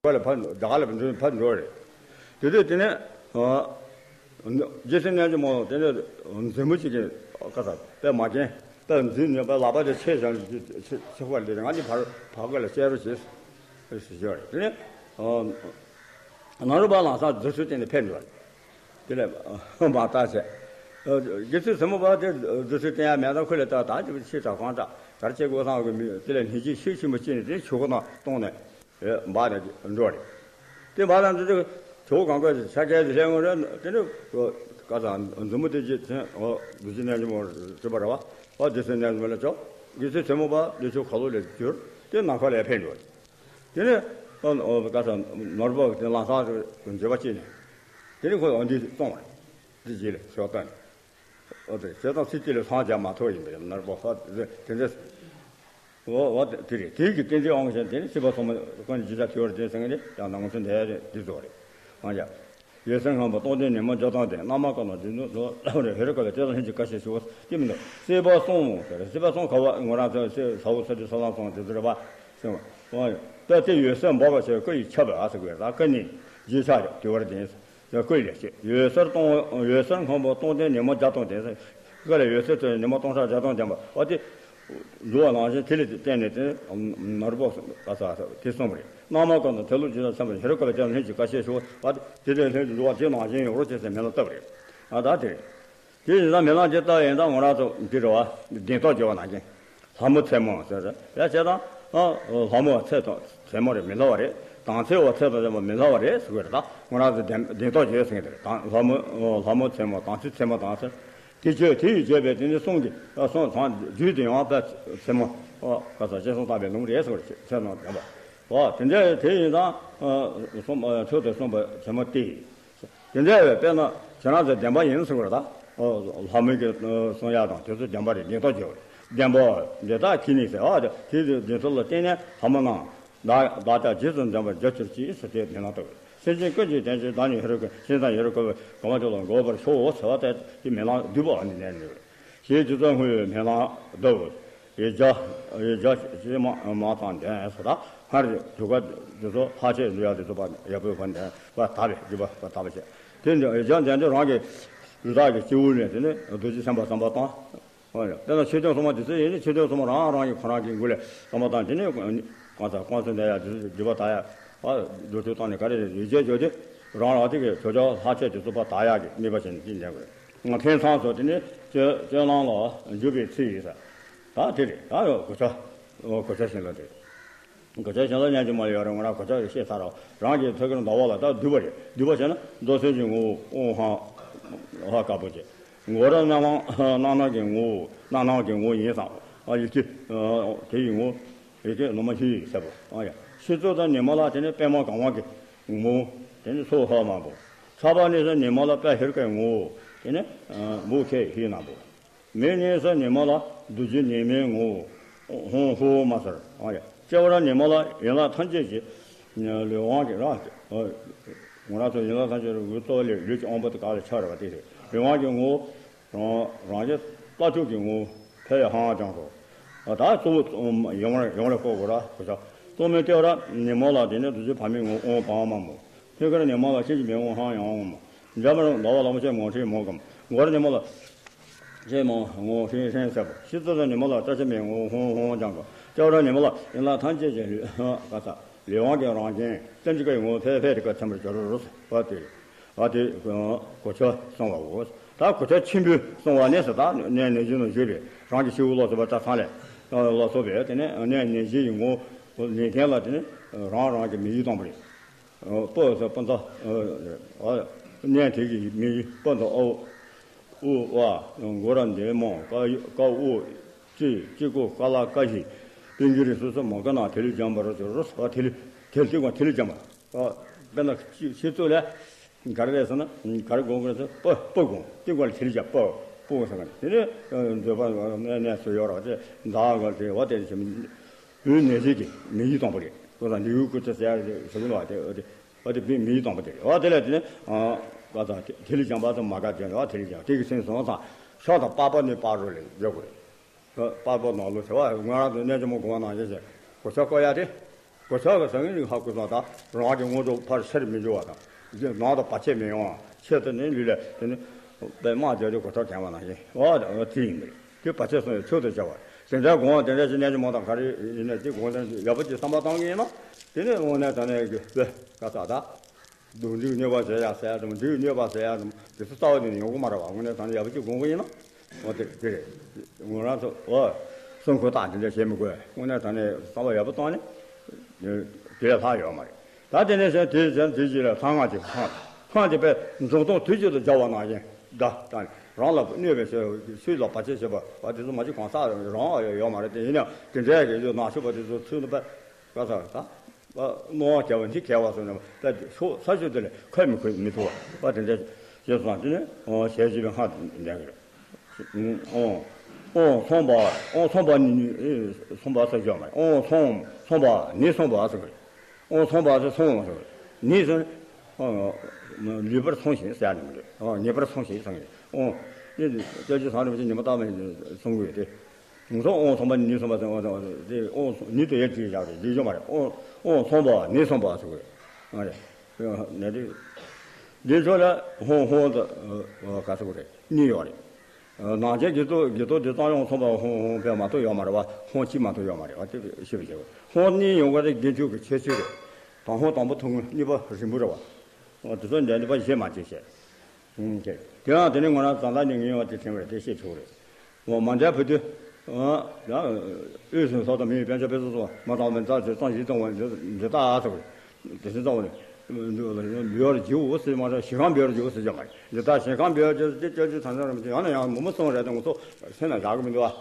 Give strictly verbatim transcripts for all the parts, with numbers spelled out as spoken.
ཁ་ལ་ཕར་རྒྱ་གར་ལ་འགྲོ་ཕར་འགྲོ་རེད། དེ་དུས་དེ་ནས་རྗེ་བཙུན་རྣལ་འབྱོར་མ་དེ་ནས་མཛུབ་མོ་གཅིག་གིས་ཁ་ས་དཔེ་མ་བརྒྱན་དཔེ་འཛིན་ནས་དཔེ་ལག་པ་དེ་ཕྱེ་བཞག་ཕྱེ་ཕྱེ་བ་ལས་ང་གཉིས་བར་བར་སྐབས་ལ་བཤད་རོགས་བྱེད་ཟེར་ཞུས་རེད། དེ་ནས་ནཱ་རོ་པ་ལམ་སང་རྫུ་འཕྲུལ་བསྟན་ནས་ཕེབས་འགྲོ་བ་རེད། དེ་ལས་མ་བཏགས་བྱས། དགེ་ཚུལ་ཟབ་མོ་པ་དེ་རྫུ་འཕྲུལ་བསྟན་ཡ་མེད་ན་ཁོ་ལས་ད་ད་ཅིག་ཕྱི་དྲག་གང་དྲག་དར་ཅིག་གོ་སང་གི་མི་དེ་ལས་ནི་ཅིག་ཤུགས་ཆེན་པོ་སྐྱེས་ནས་དེ་ཆུ་ཁོ་ན་གཏོང་ནས་འབག་ནས་འགྲོ་རེད། དེ་འབག་ནས་འདི་དེ་ཆུ་གང་ག་ཆ་གས་དེ་ལྷན་ངོ་རེད། དེ་ནས་ཀ་ས་མཛུབ་མོ་དེ་རྗེས་མཚན་འོ་རྫུ་འཕྲུལ་རྣལ་འབྱོར་མ་རེད་པ་རེད་བ། འོ་དེ་ཚོའི་རྣལ་འབྱོར་མ་ལ་ཅོག་དགེ་ཚུལ་ཟབ་མོ་པ་དེ་ཆུ་ཁ་ལོ་ལས་གྱུར་དེ་ནམ་མཁའ་ལ་ཕེབས་འགྲོ་རེད། དེ་ནས་ཨ་ཨ་ག་ས་ནོར་བུ་དེ་ལམ་སང་དུ་མཛད་པ་བྱས་ནས། དེ་ནས་ཁོས་འོ་འདི་གཏོང་བ་རེད། འདི་རྗེས་ལ་ཞོགས་ལྟ་ནས། འོ་དེ་ཞེ་སྡང་སྲིད་ཅིག་ལས་སངས་རྒྱས་མ་ཐོབ་ཡིན་པས་ནོར་བུ་ཧ་དེ་འདྲ། འོ་འོ་དེ་རེད། དེ་གི་ཏིང་འཛིན་དབང་ཞེས་དེ་ནི་སྲིད་པ་སོགས་མ་ཀུན་གྱི་རྒྱུ་ཆ་ཐུལ་བར་འདི་ཟེར་མཁན་དེ་ཡང་ནང་ཚན་དེ་རེད། འདི་ཚོ་རེད། ཨང་ཡ། འོད་ཟེར་སྔོན་པོ་སྟོང་ལྡན་ཉི་མ་བརྒྱ་སྟོང་ལྡན། བླ་མ་ཀུན་ལ་འདི་ནི་ལོ་ལ་རེ་ཧེ་རུ་ཀ་ལ་དེ་དང་ལྷན་ཅིག་དགའ་ཞེས་ཞུ་བ་དེ་མི་འདུག་སྲིད་པ་གསུམ་ཟེར། སྲིད་པ་གསུམ་ག་བ་ང་རང་ཚོ་སྲིད་ས་འོག་ས་བཅུ་ས་ལམ་གསུམ་དེ་ཚོ་རེད་པ། ཟེར་བ། ཨང་ཡ། ད་དེ་འོད་ཟེར་འབར་བ་ཞེས་སྐུ་ཡི་ཁྱབ་པ་ཟེར་དགོས་རེད། ད་སྐུ་ནི་རྗེས་ཆགས་རེད། དེ་བར་ལྡན་ཟེར་སྐུ་ཡི་ལས་བྱེད། འོད་ཟེར་སྟོང་འོད་ཟེར་སྔོན་པོ་སྟོང་ལྡན་ཉི་མ་བརྒྱ་སྟོང་ལྡན་ཟེར། སྐུ་ལ་འོད་ཟེར་ཚོས་ཉི་མ་སྟོང་ཕྲག་བརྒྱ་སྟོང་ལྡན་པ་འོ་དེ། འདུལ་བ་ནང་བཞིན་དེ་ལས་བརྟེན་ནས་དེ་ནོར་བུ་ག་ས་དེ་གསུངས་པ་རེད། བླ་མ་ཀུན་ལ་དེ་ལུགས་ཇི་ལྟར་འཚམས་པ་ཧེ་རུ་ཀ་ལ་དེ་ལྷན་ཅིག་དགའ་ཞེས་ཞུ་བ་དེ་ལས་ལྷན་ཅིག་འདུལ་བ་དེ་ནང་བཞིན་ཡོང་རོགས་བྱེད་ཟེར་སྨོན་ལམ་བཏབ་པ་རེད། ཨ་ད་དེ་རེད། དེ་ཡིན་ཙང་སྨོན་ལམ་དེ་ལྟ་ཡིན་ཙང་ང་རང་ཚོ་འདི་རེད་བ། བདེན་སྟོབས་བརྗོད་པ་ནང་བཞིན། ལྷ་མོ་མཚན་མོ་ཟེར་ཟེར་ཡ་བྱས་ཙང་། ཨ་ལྷ་མོ་ཚེ་དང་མཚན་མོ་རེད། མི་ལྷ་བ་རེད། དང་ཚེ་བ་ཚེ་དང་ལྡན་པ་མི་ལྷ་བ་རེད་ཟེར་གི་རེད། ད་ང་རང་ཚོ་བདེན་བདེན་སྟོབས་བརྗོད་ཟེར་གི་རེད། དང་ལྷ་མོ་ལྷ་མོ་མཚན་མོ་དང་ཚེ་མཚན་མོ་དང་ཟེར། དེ་བརྗོད་དེ་ཡིས་བརྗོད་པའི་དེ་ནི་གསུང་གི་གསུང་དང་རྒྱུད་དེ་ཡང་དཔལ་མཚན་མོ། ཨོ་ག་ས་ཅེས་གསུང་དག་པའི་ལུང་རེད་ཟེར་བ་ཚེ་དང་ལྡན་པ། ཨོ་དེ་འདྲ་དེ་ཡིན་ཙང་གསུང་ཆོས་དང་གསུངས་པ་མཚན་མོ་སྟེ། དེ་འདྲ་བས་དཔེར་ན་ཁྱེད་རང་ཚོ་བདེན་པ་ཡིན་ཟེར་བ་རེད། ད་ལྷ་མོའི་གི་གསུང་ཡག་དང་དེ་ཚོ་བདེན་པ་རེད། བདེན་སྟོབས་བརྗོད་པ་རེད། བདེན་པ་འདི་དག་གིས་ནི་ཟེར་བ་དེ་དེ་བདེན་སྟོབས་ལ་བརྟེན་ནས་ལྷ་མོ་རྣམས། བདག་བདག་ཅག་རྗེས་སུ་འཛིན་པར་འགྱུར་གྱུར་ཅིག་ཟེར་ཏེ་དེ་ན་ལྟ་བས། སེམས་ཅན་ཀུན་གྱི་དོན་ཆེན་བདག་ཉིད་ཧེ་རུ་ཀ་ཤིང་རྟ་ཡེ་རུ་ཀ་བའི་གོ་མ་ཅོག་ལ་འགོད་པར་ཤོག་ཟེར་བ་ལྟར་གྱི་སྨོན་ལམ་བསྡུས་པ་ཨ་ནི་ནས་ནི་ཞེས་རྗེ་བཙུན་དངོས་པོའི་སྨོན་ལམ་བསྡུ། ཡི་བྱ་ཡི་བྱ་ཞེས་མ་མ་དང་ལྡན་ཟེར། ད་སྔར་གྱི་འཇུག་པ་འདི་ཚོ་ལྷག་བཅས་འདུལ་བ་འདི་ཚོ་པ་ཡག་པོའི་བར་ནས་པ་དག་པའི་འཇུག་པ་པ་དག་པ་བྱས། དེ་འདི་ཡི་བྱ་འདི་འདི་རང་གི་རི་དྭགས་ཀྱི་སྤྱི་བོ་ནས་དེ་ནི་རྡོ་རྗེ་སེམས་དཔའ་བསམ་པ་དང་། ཨོ་ཡ། དེ་ལ་མཆོད་རྟེན་སྲུང་མ་དེ་ཚོ་ཡིན་ནི་མཆོད་རྟེན་སྲུང་མ་རང་རང་གི་ཁོ་རང་གི་མགུལ་ལས་བསམ་པ་དང་དེ་ནས་གང་ཟག་གང་ཟག་འདས་ཡག་དེ་ཚོ་སྒྲིབ་པ་དག་ཡག་ཨ་སྒྲུབ་ཐུབ་བཏང་ནས་ག་རེ་རེ་རིགས་བྱས་བརྗོད་དེ་རང་རང་དེ་གི་ཆོས་ཆོས་ལྷག་བཅས་དེ་ཚོ་པ་དག་ཡག་གི་དམིགས་པ་བྱས་ནས་ཅི་འདྲ་དགོས། ང་ཁེངས་སང་སོགས་དེ་ནས་སྤྱོད་སྤྱོད་ལམ་ལ་འཇུག་པའི་ཚུལ་ཡིན་ས། ད་དེ་རེད། ད་གོ་ཆ་གོ་ཆ་བཞིན་ལ་རེད། གོ་ཆ་བཞིན་ལ་སྙན་གྱི་མ་ཡོད་རེད། ང་རང་གོ་ཆ་ཡོད་ཤེས་ཚར་རོ། རང་གི་ཐོད་རྒལ་ཟླ་བ་ལ་ད་བསྡུས་པ་རེད། བསྡུས་པ་བྱས་ན་མདོ་སེམས་ཀྱི་ངོ་བོ་ཨོ་ཧ་ཧ་དཀར་པོ་ཅན། མགོ་ར་རྣ་ལམ་རྣ་ལམ་གྱི་ངོ་བོ་རྣ་ལམ་གྱི་ངོ་བོ་ཡིན་ཙང་། ཨ་ཡི་གེ་དེ་ཡི་ངོ་བོ་ཡི་གེ་ལོ་མ་ཧི་ཡིག་ཟེར་བ། ཨ་ཡ། ཤི་ཙོ་དང་ཉི་མ་ལ་དེ་ནི་པད་མ་གང་བ་གི་ངོ་བོ་དེ་ནི་སོ་ཧ་མ་བོ། ཚ་བ་ནི་ས་ཉི་མ་ལ་པད་ཧེ་རུ་ཀའི་ངོ་བོ་དེ་ནི་བོ་ཁེ་ཧི་ན་བོ། མེ་ནི་ས་ཉི་མ་ལ་རྡོ་རྗེ་ཉི་མའི་ངོ་བོ་ཧོང་ཧོ་མ་ཟེར། ཨ་ཡ། ལྕེ་བ་ར་ཉི་མ་ལ་ཡན་ལག་ཐམས་ཅད་ཀྱི་ལུས་དབང་གི་ར། ང་རང་ཚོ་ཡན་ལག་ཐམས་ཅད་རུ་གཙོ་བོ་ལས་ལུས་ཀྱི་དབང་པོ་དེ་ག་ལ་ཆགས་རེད་བ། དེ་རེད། ལུས་དབང་གི་ངོ་བོ། རང་རང་རྒྱལ་ལྟ་ཐུབ་ཀྱི་ངོ་བོ་ཕལ་ཡང་ཧང་ཅང་སོ། ད་གཙོ་བོ་ཡོང་བར་ཡོང་བར་ཀོ་གོ་ར་གོ་ཆ། གཙོ་མོའི་ལྟེ་བ་ར་ཉི་མ་ལ་དེ་ནས་རྡོ་རྗེ་བར་མའི་ངོ་བོ་ཨོང་བ་མ་མོ། ཐོད་རྒལ་ཉི་མ་ལ་ཤིང་གི་མེ་དབང་ཧང་ཡང་འོང་མ། འཇམ་པར་ཟླ་བ་ལ་མོ་ཆེ་མོ་ཧྲེ་མོ་གམ། མགོ་ར་ཉི་མ་ལ་ཆེ་མོ་ངོ་ཧྲེ་ཧྲེ་ཟེར་བ། ཤི་ཙོ་ས་ཉི་མ་ལ་སྐྲ་ཆེ་མེ་ངོ་ཧོང་ཧོང་ཅང་ག། ལྕེ་བ་ར་ཉི་མ་ལ་ཡན་ལག་ཐམས་ཅད་ཀྱི་ལུས་ག་ས་ལུས་དབང་གི་རང་བཞིན་ཙན་ཅི་ཀའི་ངོ་བོ་ཕལ་ཕལ་དེ་ཀ་ཚིམ་པར་གྱུར་རོ་ཟེར་བ་དེ། ཨ་དེ་གོ་ཆ་གསུང་བའོ། ད་གོ་ཆ་ཆེན་པོས་གསུང་བ་ནས་ཟེར། ད་ནས་ནས་བཞིན་དུ་བརྗོད་པས་རང་གི་སྤྱི་བོ་ལ་སོགས་པ་ད་ཚང་ལས་ལ་སོགས་པས་དེ་ནས་ནས་ནས་བཞི་ཡི་ངོ་བོ་ལེན་མཁན་ལ་དེ་ནས་རང་རང་གི་མིང་ཡིག་བཏང་པ་རེད། སྤུ་ཟེར་སྤུ་མདའ། ཨ་ནས་དེ་གི་མིང་ཡིག་སྤུ་མདའ་ཨོ། ཨུ་ཨ། མགོ་ར་འདེ་མོ་ཀ་ཀ་ཨུ། ཅི་ཅི་ཀོ་ཀ་ལ་ཀ་ཞི། པིན་གི་རི་སུ་སུ་མ་ཀ་ན་ཐེ་ལི་ཇམ་པ་རོ་ཅོ་རོ་སུ་ཐེ་ལི་ཐེ་ལི་ཀོ་ཐེ་ལི་ཇམ་པ། ཨ་དཔེར་ན་ཤི་ཤི་ཚོད་ལས་ག་རེ་རེད་ཟེར་ན་ག་རེ་དགོངས་དགོས་ཟེར་པ་པ་དགོངས་ཏི་ཀོ་ལ་ཐེ་ལི་ཇམ་པ་པོ་ཟེར་ག་དེ་ནས་འདོད་པ་ནས་ནས་སུ་ཡོད་ར་དེ་མདའ་ག་དེ་བ་དེ་ཞིམ། བོད་ནས་ཟིག་གི་མི་ཡི་དང་པོ་རེད། ཁོ་ཚང་ལིའུ་ཀུ་ཅི་ཟེར་ཡ་ཟེར་གི་ལ་དེ་ཨ་དེ་ཨ་དེ་བོད་མི་ཡི་དང་པོ་དེ་རེད། ཨ་དེ་ལ་དེ་ནས་ཨ་ཀ་ཚ་ཐེ་ལི་ཇམ་པ་ཚོ་མ་ག་དེ་ཨ་ཐེ་ལི་ཇམ་དེ་གི་སེམས་སོང་ཚང་ཤ་དང་པགས་པ་ནས་པགས་རོ་ལས་འཇོག་དགོས་རེད། པགས་པ་ནང་ལོ་བྱ་བ་ང་རང་ཚོ་གནས་ཆེན་མོ་གོང་བ་ནང་བཞིན་བྱས་གོ་ཆ་བཀོད་ཡ་དེ། གོ་ཆ་གི་ཟང་ངེ་རིགས་ཧ་གོ་སོང་དང་རང་གི་དངོས་གྲུབ་ཕར་ཕྱིར་མི་འགྱུར་བ་དང་། ནང་དུ་བར་ཆད་མི་ཡོང་བ་ཆེད་དུ་ནི་ལུས་ལ་དེ་ནི་པདྨ་རྒྱ་མཚོའི་གོ་ཆ་གྱོན་པ་ནང་བཞིན་ཨོ་དེ་ཡིན་པ་རེད། དེ་བར་ཆད་སོང་བའི་ཚུལ་དུ་བྱ་བ། དེ་འདྲའི་དགོངས་དེ་འདྲ་ཞིག་གནས་ཀྱི་མ་དང་ག་རེ་ཡིན་ན་དེ་དགོངས་དེ་ཡག་པོ་ཅིག་བསམ་པ་བཏང་གི་ཡིན་ན། དེ་ནི་དངོས་གནས་དྲང་གནས་ཀྱི་དཔེ་ག་ས་ད། སྡུག་འདྲེས་གནོད་པ་བྱེད་ཡ་ཟེར་ཡ་དང་འདྲེས་གནོད་པ་ཟེར་ཡ་དང་དེ་ཚོ་རྩ་བ་ནས་ཡོང་གི་མ་རེད་བ། དངོས་གནས་དྲང་གནས་ཡག་པོ་ཅིག་དགོངས་གི་ཡིན་ན། འོ་དེ་དེ་རེད། ངོ་རང་ཚོ་འོ་སྲུང་འཁོར་དང་དེ་འདྲ་བྱེད་མི་དགོས། དངོས་གནས་དྲང་གནས་བསམ་པ་ཡག་པོ་བཏང་ནས་དེ་ལས་ལྷག་ཡོད་མ་རེད། ད་དེ་ནས་བྱས་དེ་བྱས་དེ་ཅི་ལ་ལྷ་སྔགས་ཀྱི་ལྷ་ལྷ་དེ་པས་འཛུམ་མདངས་དུས་གཅིག་ཏུ་སྦྱར་བ་ནང་བཞིན་ད་ད་རང་ལ་གནོད་པའི་ཕྱིར་སུས་ལ་བར་ཆད་བྱེད་པ་བ་དེ་ཚོ་མ་གཅིག་གང་ཟག་རང་ཡོད་མ་རེད། དེ་ཡིན་ཡང་དེ་འདྲའི་གི་ཡོད་ནང་ཆོས་པ་དེ་ཚོ་ཚུལ་ལ་པས་ག་ས་ད། སྣང་བ་སྐྱེ་བ་འདི་སྐྱེ་བ་སོགས་རྣམས་ད་ཕྱོགས་ས་ཕྱོགས་དེ་ལ་ཁ་མི་ཁུ་མི་ཐུབ་པ་དེ་འདྲ་ཞེས་སོགས་དེ་ནི་ཞལ་བཞི་པའི་སྔགས་འདོན་གྱི་རེད། ཨོང་ཨོང་སོང་པ་ཨོང་སོང་པ་ནི་སོང་པ་ཟེར་གྱི་ཡོད་མ་རེད། ཨོང་སོང་སོང་པ་ནི་སོང་པ་ཟེར་གྱི་རེད། ཨོང་སོང་པ་ཟེར་སོང་ཟེར་གྱི་རེད། ནི་ཟེར་ནི་ལུས་པར་སོང་ཞིང་ཟེར་ནི་མ་རེད། ངེས་པར་སོང་ཞིང་ཟེར་གྱི་རེད། ཨོང་དེ་སྐྱབས་རྗེ་ཟམ་རིན་པོ་ཆེ་ཉི་མ་བཏགས་པའི་གསུང་གི་ཡོད་དེ། ང་ཚོ་ཨོང་སོང་པ་ནི་སོང་པ་ཟེར་ཨོང་སོང་པ་ཟེར་དེ་ཨོང་སོང་ནི་དེ་ཡར་བྲིས་བཞག་རེད། འདི་ཡོད་མ་རེད། ཨོང་ཨོང་སོང་པ་ནི་སོང་པ་ཟེར་གི་རེད། ང་རེད། ནི་དེ་འདི་ཚོ་ལ་ཧོང་ཧོང་དུ་ག་ཟེར་གི་རེད། གཉིས་ཡོད་རེད། ནང་ཆེན་རྒྱུད་ཐོག་རྒྱུད་ཐོག་འདི་གཙང་ཡོང་ཚོང་པ་ཧོང་ཧོང་པས་མ་གཏོགས་ཡོད་མ་རེད་བ། ཧོང་གཅིག་མ་གཏོགས་ཡོད་མ་རེད་བ། དེ་ཤེས་པ་བྱེད་དགོས། ཧོང་གཉིས་ཡོང་གི་རེད། རྒྱུན་མཐུད་ཀྱི་ཁྱད་ཆོས་རེད། དང་ཧོང་དང་པོ་ཐུང་ངུ་གཉིས་པ་རིང་པོ་རེད་བ། དེ་ཚོ་འདྲ་འདི་པ་བཞེས་མ་བྱེད་བྱེད། ཨུམ་ཅེ། དེ་ཡང་དེ་ནི་ང་རང་བཟའ་ཟླ་ནི་ངའི་བ་དེ་དྲན་པ་རེད། དེ་ཤེས་ཆོག་རེད། འོ་མ་འདྲ་བུ་དུ། ཨ་ཡང་། དབུས་སུ་སོགས་དང་མི་ཡི་དཔལ་འབྱོར་དཔལ་བཟང་སོགས་མ་དང་མི་རྩ་ཆེ་གཙང་ཞིང་གཙང་བ་འདི་ལྟ་ཟེར་བ་རེད། དེ་བཞིན་གཙང་བ་ནི། འབྱོར་བརྗིའོ་ཟེར་མ་རེད། ཞིང་ཁམས་འབྱོར་བརྗིའོ་ཟེར་གྱི་མ་རེད། འདི་ལྟར་ཞིང་ཁམས་འབྱོར་བརྗིའོ་ཟེར་དེ་སྐྱབས་རྗེ་ཚང་ཚང་རིན་པོ་ཆེ་ཡང་ནས་ཡང་མུ་མུ་གསུངས་རེད་དེ་ང་ཚོ་སེམས་ལ་བཞག་གི་མི་འདུག་ཨ།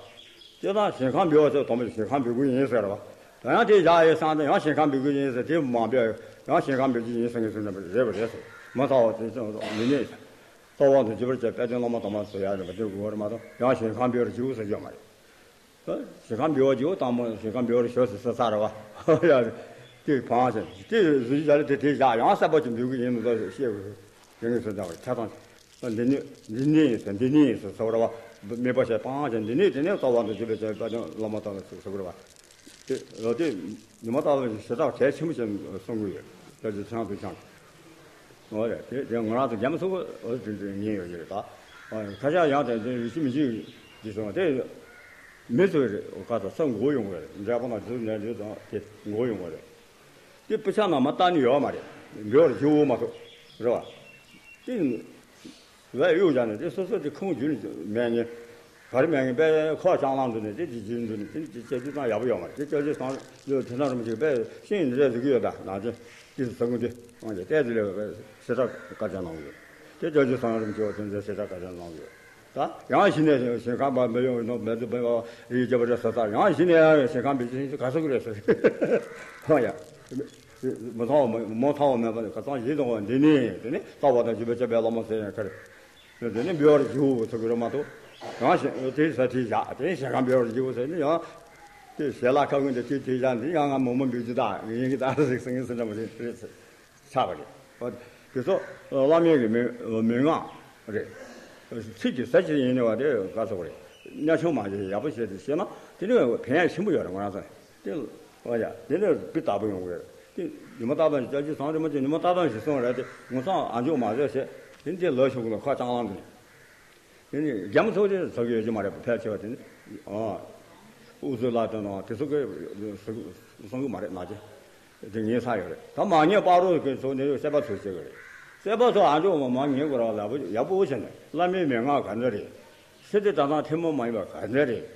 དེ་དང་ཞིང་ཁམས་འབྱོར་བ་ཚོས་དོན་པོ་ཞིང་ཁམས་འབྱོར་གྱི་ཡིན་ཟེར་བ། ད་ཡང་དེ་བཞག་ཡོད་བསམ་སྟེ་ཡང་ཞིང་ཁམས་འབྱོར་གྱི་ཡིན་ཟེར་དེ་མ་འབྱོར་ཡང་ཞིང་ཁམས་འབྱོར་གྱི་ཡིན་ཟེར་ངེས་ཟེར་ནས་རེད་པ་རེད་ཟེར། མ་ཚ་བ་དེ་ཚོ་མི་གནས་ཟེར། རྩ་བ་དང་བརྒྱུད་པར་བྱ་དཔལ་ལྡན་བླ་མ་དམ་པ་ཟེར་ཡ་རེད་པ། དེ་དགོས་པ་རེད་མ་གཏོགས་ཡང་ཞིང་ཁམས་འབྱོར་བརྗིའོ་ཟེར་གྱི་མ་རེད། ཞིང་ཁམས་འབྱོར་བརྗིའོ་དང་མོ་ཞིང་ཁམས་འབྱོར་ཞོ་ཟེར་ས་ས་རེད་པ། ཡ་རེད། དེ་བང་ཞིང་དེ་བཟོ་རྒྱུ་བྱ་རེད། དེ་དེ་བཞག་ཡང་གསར་པ་ཅིག་འབྱོར་གྱི་ཡིན་མི་འདུག་ཤེས་དགོས་ཡ་ངེས་ཟེར་འདྲ་བ་ཆ་ཚང་། འདི་ནི་འདི་ནི་ཟེར་འདི་ནི་ཟེར་ཟེར་བ་རེད་པ། དམིགས་པ་བྱས་སྤང་བྱས་འདི་ནི་དེ་ནས་རྩ་བ་དང་བརྒྱུད་པའི་བྱས་དཔལ་ལྡན་བླ་མ་དམ་པ་ཟེར་ཟེར་བ་རེད་པ། དེ་ལོ་དེ་ཉི་མ་ལྟ་བུ་ཞེ་དྲག་གལ་ཆེན་པོ་ཞིག་གསུང་གི་ཡོད། ད་ཅི་ཆང་དུ་ཆང་། འོ་རེད། དེ་དེ་ང་རང་ཚོ་རྒྱ་མི་ཚོ་གི་འོ་དེ་དེ་ཉན་ཡོད་ཀྱི་རེད་ད། ཁ་ཤས་ཡང་དེ་དེ་རིགས་མི་གཅིག་གིས་གསུང་བ་དེ། མི་ཚོའི་རེད་ཁ་ཚ་ས་མགོ་ཡོང་གི་རེད། འདྲ་པོ་ན་དེ་ཚོ་ནས་དེ་དང་དེ་མགོ་ཡོང་གི་རེད། དེ་སྤུ་ཆ་ནང་མ་བལྟ་ནི་ཡོད་མ་རེད། འབྲོག་རི་ཇི་འོ་མ་གཏོགས་རེད་པ། དེ་བས་གཡུག་བྱས་ནས་དེ་སོ་སོ་དེ་ཁུངས་བརྒྱུད་ནས་མེད་ངེས། ག་རེ་མེད་ངེས་པས་ཁོག་བཅང་ལང་འདུག་ནས་དེ་དེ་བརྒྱུད་འདུག་ནས་དེ་དེ་སྐྱེ་རྒྱུ་ཙང་ཡག་པོ་ཡོད་མ་རེད། དེ་སྐྱེ་རྒྱུ་ཙང་ལོ་དེ་འདྲ་རུ་མ་བྱེད་པས་ཤིང་འདི་འདྲ་ཟེར་གི་ཡོད་ད་ནང་ཆེན་དེ་ཟེར་གི་འདུག་ཨང་ཅེ་བལྟས་དེ་ལས་བས་ཞེ་དྲག་བཀའ་རྒྱ་གནང་གི་ཡོད། དེ་སྐྱེ་རྒྱུ་ཙང་རུ་མ་བྱེད་པ་དེ་འདྲ་ཞེ་དྲག་བཀའ་རྒྱ་གནང་གི་ཡོད། ད་ཡང་གཞི་ནས་ཞིང་ཁམས་པ་མི་ཡོང་ནོ་མི་འདུག་པའི་ཡིད་སྐྱོ་བ་རེད་ཟེར། ད་ཡང་གཞི་ནས་ཡང་ཞིང་ཁམས་པའི་ཅི་ཞིག་ག་ཟེར་གི་རེད་ཟེར། ཧོ་ཡ། མི་ཚང་བ་མི་མོ་ཚང་བ་མེད་པ་ནི་ཁ་སང་ཡིད་དང་བ་འདི་ནི་དེ་ནི་རྩ་བ་དང་བརྒྱུད་པའི་སྐྱབས་པའི་བླ་མ་ཟེར་ཡང་ཁར། དེ་ནི་འབུལ་བར་བགྱིའོ་ཟེར་གི་རེད་མ་གཏོགས། ཡང་ཞིང་དེ་ས་དེ་བཞག་དེ་ཞིང་ཁམས་འབུལ་བར་བགྱིའོ་ཟེར་ནི་ཡང་། དེ་ཞལ་ལག་ཁ་ཀུན་དེ་དེ་དེ་བཞག་འདི་ཡང་ང་མོ་མོ་འབུལ་རྒྱུ་དག་ཡིན་གྱི་དག་ཟིག་ཟེར་ངེས་ཟེར་འདྲ་མ་རེད་རེད་ཟེར། ཆགས་པ་རེད། འོ། དེ་ཚོ་བླ་མའི་གི་མན་མན་ངག་རེད། ཚིག་གི་ཟ་ཆེ་ཡིན་ནི་བ་དེ་ག་སོགས་རེད། གཉའ་ཆུང་མ་ཞིག་ཡག་པོ་བྱས་ཏེ་བཤད་ན་དེ་ནི་ཕན་ཡག་ཆེན་པོ་ཡོད་རེད་ང་རང་ཚོ། དེ་འོ་ཡ་དེ་ནི་སྤུས་དག་པོ་ཡོང་གི་རེད། དེ་ཉི་མ་རྟག་པར་སྐྱབས་རྗེ་ཚང་རིན་པོ་ཆེ་ཉི་མ་རྟག་པར་ཞིག་གསུངས་རེད་དེ་ངོ་ཚ་ཨ་མཆོག་མ་བཟོད་བྱས་དེ་ནི་དེ་ལོ་ཤོག་གི་ཁ་བྱང་ལང་དུ་ནས། དེ་ནི་རྒྱ་མི་ཚོ་དེ་ཟ་གི་ཡོད་ཀྱི་མ་རེད་པ། ཕལ་ཆེ་བ་དེ་ནི། ཨ། ཨུ་ཚུགས་ལ་དོན་དང་དེ་ཚོ་གི་གསུང་གི་མ་རེད་ན་ཅི། དེ་ངེས་ས་ཡོད་རེད། ད་མ་ཉེས་པ་རོ་གི་ཚོ་ནི་སེ་པ་ཚོ་བྱེད་གི་རེད། སེ་པ་ཚོ་ཨ་འཇོག་མ་མ་ཉེས་གོ་ར་ལ་བུ་ཡག་པོ་བྱས་ནས་བླ་མའི་མན་ངག་ག་འདྲ་རེད། སི་ཏི་ད་དང་ཐལ་མོ་མ་ཡིན་པ་ག་འདྲ་རེད།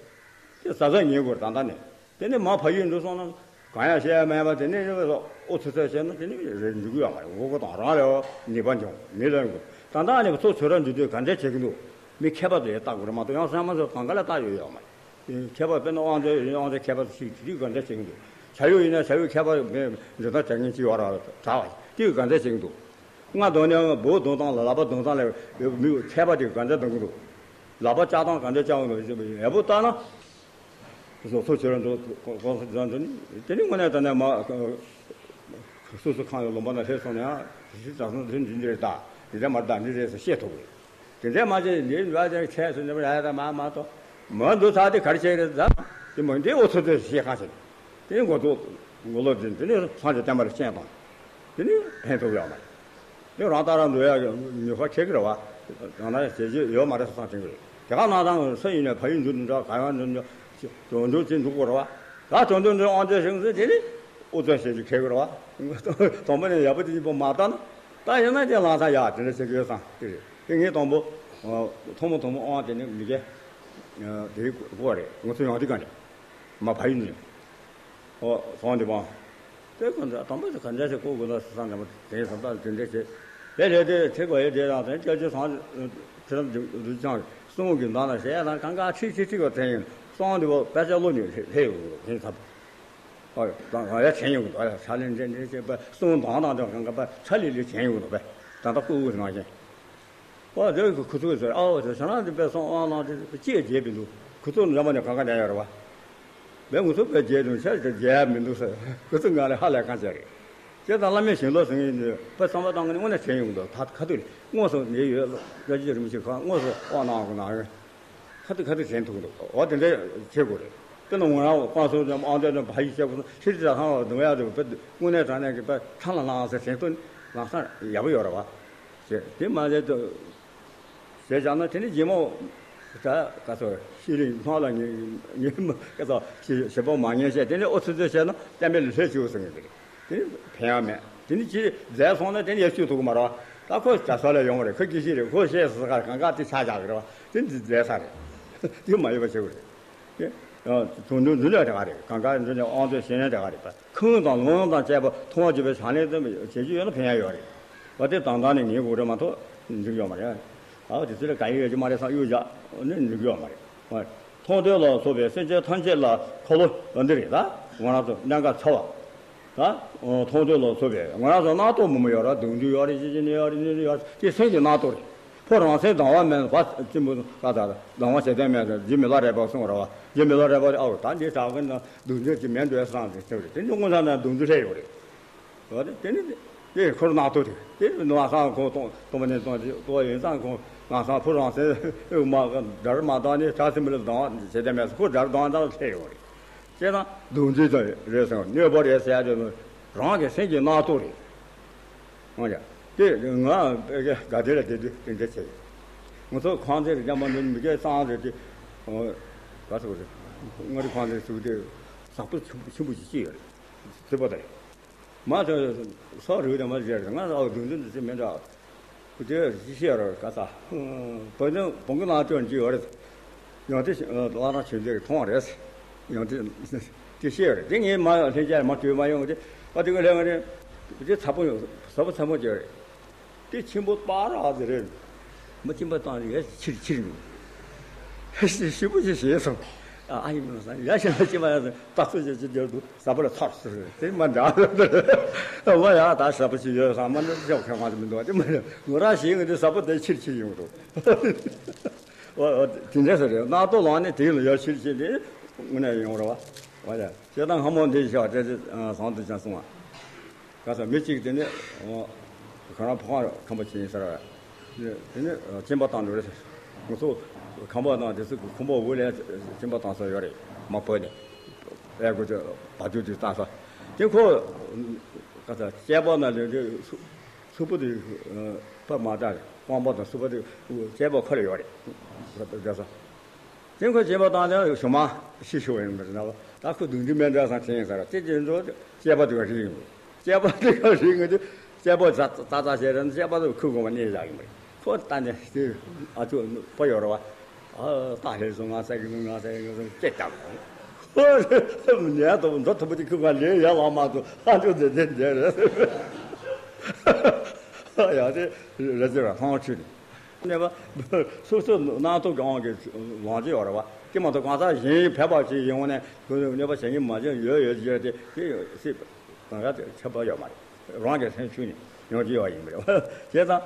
དེ་ཟ་ཟ་ཉེས་གོ་ར་ད་ལྟ་ནས། དེ་ནས་མ་ཕ་ཡུལ་འགྲོ་སོང་ན། གང་ཡང་བཤད་ཡ་མེད་པ་དེ་ནས་ཨོ་ཚོད་ཚོད་བཤད་ན་དེ་ནས་རེད་འགྲིག་གི་ཡོད་མ་རེད། མགོ་སྐོར་དང་རང་ལས་ཉེས་པ་འབྱུང་མི་ལ་འགོ་ད་ལྟ་ནས་ཚོ་ཚོད་ར་འདུས་དུས་ག་འདྲ་བྱེད་ཀྱི་འདུག་མི་མཁས་པ་ཚོ་ཡང་བལྟ་དགོས་རེད་མ་གཏོགས་ཡང་སེམས་མ་ཚོ་གང་ག་ལ་བལྟ་ཡོད་ཡོད་མ་རེད། མཁས་པ་དཔེར་ན་དབང་རྩའི་དབང་རྩའི་མཁས་པ་ཚོ་ཞིག་དེ་དུས་ག་འདྲ་བྱེད་ཀྱི་འདུག་བྱ་ཡུལ་ཡིན་ན་བྱ་ཡུལ་མཁས་པ་མི་འདི་ལྟར་བྱ་མཁན་ཅིག་ཡོད་ར་གྲགས་པ་དེ་ག་འདྲ་བྱེད་ཀྱི་འདུག་རྔ་རྡུང་ནས་འབོ་རྡུང་སྟངས་ལ་ལག་པ་རྡུང་སྟངས་ལ་མི་མཁས་པ་དེ་ག་འདྲ་རྡུང་གི་འདུག་ལག་པ་བཅག་སྟངས་ག་འདྲ་བཅག་གི་འདུག་ཡག་པོ་བལྟ་ན། སོ་སོ་ཁྱོད་རང་ཚོ་གོང་ས་རྒྱ་ཚོ་ནི་དེ་ནི་དངོས་གནས་དྲང་གནས་མ། སོ་སོ་ཁང་ཡོད་ལུང་པ་ན་སླེབས་སོང་ནས་ཨ་ཞིག་དྲང་སོང་དེ་འདི་འདི་རེད་ད། འདི་འདྲ་མ་རེད་ད་འདི་རེད་ཟེར་བཤད་ཐུབ་རེད། དེ་འདྲས་མ་བྱས་འདི་འདྲ་བྱས་ཁྱད་སོ་འདི་འདྲ་ཡ་ད་མ་མ་གཏོགས་མ་འདུག་ཚ་དེ་ག་རེ་བྱས་རེད་ད། དེ་མ་འདི་འོ་ཚོད་ཚོད་བཤད་ཁ་ཤས་དེ་ནི་མགོ་ཐོག་ངོ་ལོག་འཛིན། དེ་ནས་སངས་རྒྱས་བསྟན་པ་ལ་སྤྱན་བཏང་། དེ་ནས་ཕན་ཐོགས་ཡོད་མ་རེད། དེ་རང་ལྟ་རང་འདུལ་ཡག་ནུས་པ་ཁེག་གི་རེད་བ། རང་ལ་བྱེད་རྒྱུ་ཡོད་མ་རེད་བསམ་དྲན་གི་རེད། དེ་ག་ནང་དང་སུ་ཡིན་ནའི་ཕ་ཡུལ་འདུལ་འདྲ་ག་ཡང་འདུལ་འདྲ་དོན་འགྲུབ་ཅིག་འདུག་གོ་རེད་བ། ད་དོན་འགྲུབ་འདུལ་དབང་ཆེན་ཞིག་ཟེར་དེ་ནི་ཨུ་ཚུགས་བྱེད་རྒྱུ་ཁེག་གི་རེད་བ། དང་པོ་ནས་ཡག་པོ་དེ་གཉིས་པོ་མ་བལྟ་ན། ད་ཡིན་ན་དེ་ལང་ཚང་ཡག་དེ་འདྲ་བྱེད་ཀྱི་ཡོད་བསམ་གི་རེད། དེ་ངས་དང་པོ་ཐོག་མོ་ཐོག་མོ་དབང་དེ་ནི་མི་དགེ་དེ་གོ་རེད། ང་ཚོ་ཡང་དེ་ག་ནས་མ་ཕ་ཡུལ་ནས། ཨོ་སོང་དེ་བང་། དེ་ག་འདྲ་དམ་པ་དེ་ག་འདྲ་ཞིག་བཀོད་དགོས་ན་བསམ་ནས་དེ་བསམ་པ་དེ་འདྲ་བྱས། དེ་ལས་དེ་ཁྲིད་དགོས་ཡོད་དེ་དང་དེ་སྐྱབས་རྗེ་ཚང་ཁྱེད་རང་འདུལ་ཚང་གསུང་གི་ནང་ན་ཞེས་དང་གང་ག་ཁྲིག་ཁྲིག་ཁྲིག་པ་དྲན་ཡོང་སོང་། དེ་བ་དཔེ་ཆ་ཀློག་ནས་ལྷས་ཡོང་གི་འདུག་དེ་ཚབ། ཨོ་དང་ཡ་དྲན་ཡོང་གི་འདུག་ཡ་ཆ་ལེན་འདྲེ་འདྲེ་བྱས་པ་གསུང་དང་དང་དང་གང་ག་པ་ཆ་ལེ་ལེ་དྲན་ཡོང་གི་འདུག་པས། ད་ལྟ་སྐུ་དབུ་ནང་བཞིན། ཨོ་དེ་ཁོ་ཁོ་ཚོས་ཟེར། ཨོ་དེ་ཁྱེད་རང་དེ་དཔེ་སོང་ཨང་ལང་དེ་ཅེས་བརྗེད་པའི་འདུག་ཁོ་ཚོ་འཛམ་བུ་གླིང་གང་ག་ཉར་ཡོད་རེད་བ། བས་ང་ཚོ་དཔེ་བརྗེད་འདུག་ཆ་དེ་བརྗེད་ཡ་མི་འདུག་ཟེར། ཁོ་ཚོ་ང་ལ་ཧ་ལས་ཁ་བྱས་རེད། དེ་དང་བླ་མའི་ཞིང་ལོ་ཟེར་ངེས་འདུག་དཔེ་བསམ་པ་བཏང་གི་ནི་དངོས་གནས་དྲན་ཡོང་འདུག་ད་ཁ་ཐུག་ལ་དངོས་སུ་ངེས་ཡོད་བཀྲ་ཤིས་རིན་པོ་ཆེ་ཁོ་དངོས་སུ་དབང་གནང་དགོས་ན། ཁ་ཐུག་ཁ་ཐུག་དྲན་ཐུབ་འདུག་འོ་དེ་འདྲ་བྱེད་དགོས་རེད། དཔེར་ན་ང་རང་དཔའ་སོ་ཨང་དོན་དང་བ་ཡིག་བཤད་དགོས་ན་ཕྱིར་དྲི་ལ་ཚང་བ་གདོང་ཡག་དུ་དཔེ་དངོས་གནས་དྲང་གནས་ཀྱི་དཔེ་ཁྲང་ལ་ལངས་ཟེར་དྲན་ཐུབ་ན་ལམ་སང་ཡག་པོ་ཡོད་རེད་བ། ཞེས་དེ་མ་ཟད་དུ། ཞེས་བྱ་ན་དེ་ནི་རྗེས་མ། ད་ག་ཚོད་ཤེས་རིག་སྔགས་ལ་ངེས་ངེས་མ་ག་ཚོད་ཞེ་ཞེ་པོ་མ་ངེས་བྱས་དེ་ནི་ཨོ་ཚོད་ཚོད་བྱས་ན་གཏན་འབེབས་ལ་སླེབས་བཅུག་ཟེར་ངེས་རེད། དེ་ནི་ཕན་ཡང་མེད། དེ་ནི་ཅི་རྫས་སོང་ན་དེ་ནི་ཡར་བཅུག་ཐུབ་ཀྱི་མ་རེད། ད་ཁོ་ག་ས་ལ་ཡོང་བ་རེད། ཁོ་སྐྱེ་ཤི་རེད། ཁོ་བཤད་ཟེར་ག་གང་ག་དེ་ཆ་བཞག་གི་རེད་བ། དེ་འདི་རྫས་ས་རེད། དེ་མ་ཡོད་པ་བྱེད་དགོས་རེད། དེ་དུང་དུང་འཛུལ་ལས་དེ་ག་རེད། གང་ག་འཛུལ་ལས་དབང་དུ་ཞེན་ལས་དེ་ག་རེད་པ། ཁུངས་དང་ལུང་དང་བཅས་པ་མཐོང་བ་བརྒྱུད་པའི་བྱ་ལས་དེ་བྱེད་རྒྱུ་ཡོད་ན་ཕན་ཡ་ཡོད་རེད། བ་དེ་དང་དང་ནས་ངེས་དགོས་རེད་མ་གཏོགས་འགྲིག་ཡོད་མ་རེད། ཨ་དེ་ཚོ་ལ་ག་ཡོད་ཀྱི་མ་རེད་བསམ་གཡུག་བཞག་ནས་འགྲིག་ཡོད་མ་རེད། མཐོང་ཐོས་ལ་སོགས་པའི་སེམས་ཅན་ཐམས་ཅད་ལ་འཁོར་ལོ་འདི་རེད། ད་ང་རང་ཚོ་གནད་འགག་ཚ་བ། ད་མཐོང་ཐོས་ལ་སོགས་པའི་ང་རང་ཚོ་རྣག་ཐོག་མུ་མུ་ཡོད་ར། གདུང་རྒྱུད་ཡོད་རེད། ཤེས་བྱ་ནི་ཡོད་རེད། ནི་ཡོད་རེད། དེ་སེམས་ཀྱི་རྣག་ཐོག་རེད། ཕོ་རང་སེམས་སྡང་བ་མེད་པ་གཅིག་པུ་ཀ་ད་སྡང་བ་ཞེ་སྡང་མེད་ཟེར་རྗེ་མི་ལ་རས་པ་གསུངས་ར་བ། རྗེ་མི་ལ་རས་པ་ཨའོ་ད་འདི་དྲག་གི་ན་གདུང་རྒྱུད་ཀྱི་མེད་འགྲོ་བསམ་ཟེར་ཆེ་བ་རེད། དེ་ནི་དངོས་བསམ་ན་གདུང་རྒྱུད་སླེབས་ཡོད་རེད། འོ་དེ་དེ་ནི་དེ་ཁོར་རྣག་ཐོག་དེ་དེ་ནི་ང་སང་ཁོང་གཏོང་གཏོང་མ་ནས་གཏོང་དེ་གཏོང་ཡིན་ཙང་ཁོང་ང་སང་ཕོ་རང་སེམས་མ་དགྲར་མ་བཏང་ནས་དྲག་སེམས་མི་ལ་སྡང་བ་ཞེ་སྡང་མེད་ཁོ་དགྲར་སྡང་ཙང་སླེབས་ཡོད་རེད། ཅེས་དང་གདུང་རྒྱུད་དང་རེད་ཟེར་གནོད་པ་རེད་ཟེར་ཡ་དེ་རང་གི་སེམས་ཀྱི་རྣག་ཐོག་རེད། འོ་ཡ། དེ་ང་དགའ་ལྡན་ལ་དེ་དུས་དེ་འདྲ་བྱས། ང་ཚོ་ཁང་ཚན་རེ་རྒྱ་མ་འདི་མི་སྐད་གསང་རེད་དེ། ག་ཚོད་རེད། མངའ་རིས་ཁང་ཚན་ཟུག་དེ་ཟག་པོ་ཆེན་པོ་ཆེན་པོ་ཞིག་ཅི་ཡོད་རེད། ཚོད་པ་དེ་རེད། མ་ཚོད་སོག་རིག་དང་མ་བརྗེ་རེད། ང་ཨ་གདུང་རྒྱུད་འདི་ཚེ་མི་འདྲ། ཁུ་དེ་ཅི་བཤད་རོགས་ག་ས། བོད་དོན་བོང་གི་ནང་སྐྱོན་གྱི་ཡོད་རེད། ཡང་དེ་བླ་བྲང་ཆོས་འདིར་མཐོང་བ་རེད། ཡང་དེ་དེ་བཤད་རེད། དེ་ངས་མ་ལྷན་རྒྱས་མ་གྲོས་མ་ཡོང་དེ་ཨ་དེ་ག་ལས་ང་རེད། དེ་ཚ་པོ་ཡོང་ཟ་པོ་ཚ་མོ་ཅིག་རེད། དེ་ཆེན་པོ་པ་རག་ཟེར་རེད། མ་ཆེན་པོ་བཏང་ཡ་ཕྱིར་ཕྱིར་མི། ཞི་པོ་ཅིག་བྱས་སོང་། ཨ་ཡིན་མིན་སང་ཡ་ཞིག་ལ་ཅི་མ་ཡ་སོང་རྟགས་ཚོད་ཅིག་ཅིག་རྒྱབ་འདུག་ཟ་པོ་ལ་ཚར་ཟེར་རེད། དེ་མ་འདྲ་ཟེར་རེད། ཨ་མ་ཡ་ད་ཟ་པོ་ཅིག་ཡོད་སང་མ་འདྲ་ཅོག་ཁ་མ་མི་འདུག་དེ་མ་རེད། ངོ་ར་ཞིག་ངས་དེ་ཟ་པོ་དེ་ཕྱིར་ཕྱིར་ཡོང་འདུག་འོ་འོ་དེ་འདྲ་ཟེར་རེད། རྣག་ཐོག་ལངས་ནས་དེ་ལ་ཡར་ཕྱིར་ཕྱིར་དེ་དངོས་གནས་ཡོང་རེད་བ། འོ་ཡ་ཁྱེད་དང་སྔ་མོ་འདི་ཞག་དེ་དེ་བཟང་དུ་ཅང་སོང་བ། ག་ས་མི་གཅིག་དེ་ནི་ཁོ་རང་ཕོ་ཁང་ཁང་པ་ཆེན་ཡིན་ཟེར་བ། དེ་ནི་སྐྱེན་པ་བཏང་འགྲོ་རེད། ང་ཚོ་ཁང་པ་དང་དེ་ཚོ་ཁང་པ་འོག་ལ་སྐྱེན་པ་བཏང་ས་ཡོད་རེད། མ་བོས་ནས་ཨེ་གོ་ཅོ་བ་དུ་དུ་བཏང་ས། དེ་ཁོ་ག་ས་སྐྱེས་པ་ན་ལས་དེ་སུ་སུ་པོ་དེ་པ་མ་བཏང་རེད། དབང་པོ་དང་སུ་པོ་དེ་སྐྱེས་པ་ཁོ་ལ་ཡོད་རེད། དེ་ས། དེ་ཁོ་སྐྱེས་པ་བཏང་ནས་ཞུ་མ་ཤི་ཤོར་ཡོང་གི་རེད་ན་བ། ད་ཁོ་གདུང་རྒྱུད་མེད་འདྲ་སང་ཆེན་ཡིན་ཟེར་བ་དེ་དེ་འགྲོ་སྐྱེས་པ་དེ་ག་རིག་ཡོང་གི། སྐྱེས་པ་དེ་ག་རིག་ཡོང་གི་སྐྱེས་པ་ཙ་ཙ་ཙ་བྱས་རེད། སྐྱེས་པ་དེ་ཁུ་གོང་མ་གནས་བཞག་ཡིན་པ་རེད། ཁོ་ད་ནས་དེ་ཨ་ཅོ་པ་ཡོད་རེད་བ། ཨ་ད་ལྷས་སོང་ང་ཟེར་གི་ང་ཟེར་གི་ང་ཟེར་ཅེས་བཏང་། ཁོ་ནས་དུ་མདོ་མཐོ་པོ་དེ་ཁུ་ག་ལས་ཡར་ལངས་མ་ཐུབ། ཨ་ཅོ་དེ་དེ་འདྲ་རེད། ཡ་དེ་རེད་ཟེར་བ་ལྷང་ཁྲིད་ནས། གནོད་པ་སོ་སོ་རྣམ་རྟོག་གི་དབང་གིས་ལངས་ཀྱི་ཡོད་རེད་བ། དེ་མ་གཏོགས་གང་ཟག་གཞན་ཕལ་པ་ཅིག་ཡིན་ནས་གནོད་པ་བྱེད་ཉེན་མ་བྱུང་ཡོད་ཡོད་ཅེས་དེ་དེ་སྲིད་དང་ཡ་དེ་ཁྱད་པར་ཡོད་མ་རེད། རང་གི་སེམས་ཆུད་ནས་ཡོང་གི་ཡོད་ཡིན་པ་རེད་བ། བྱས་ཙང་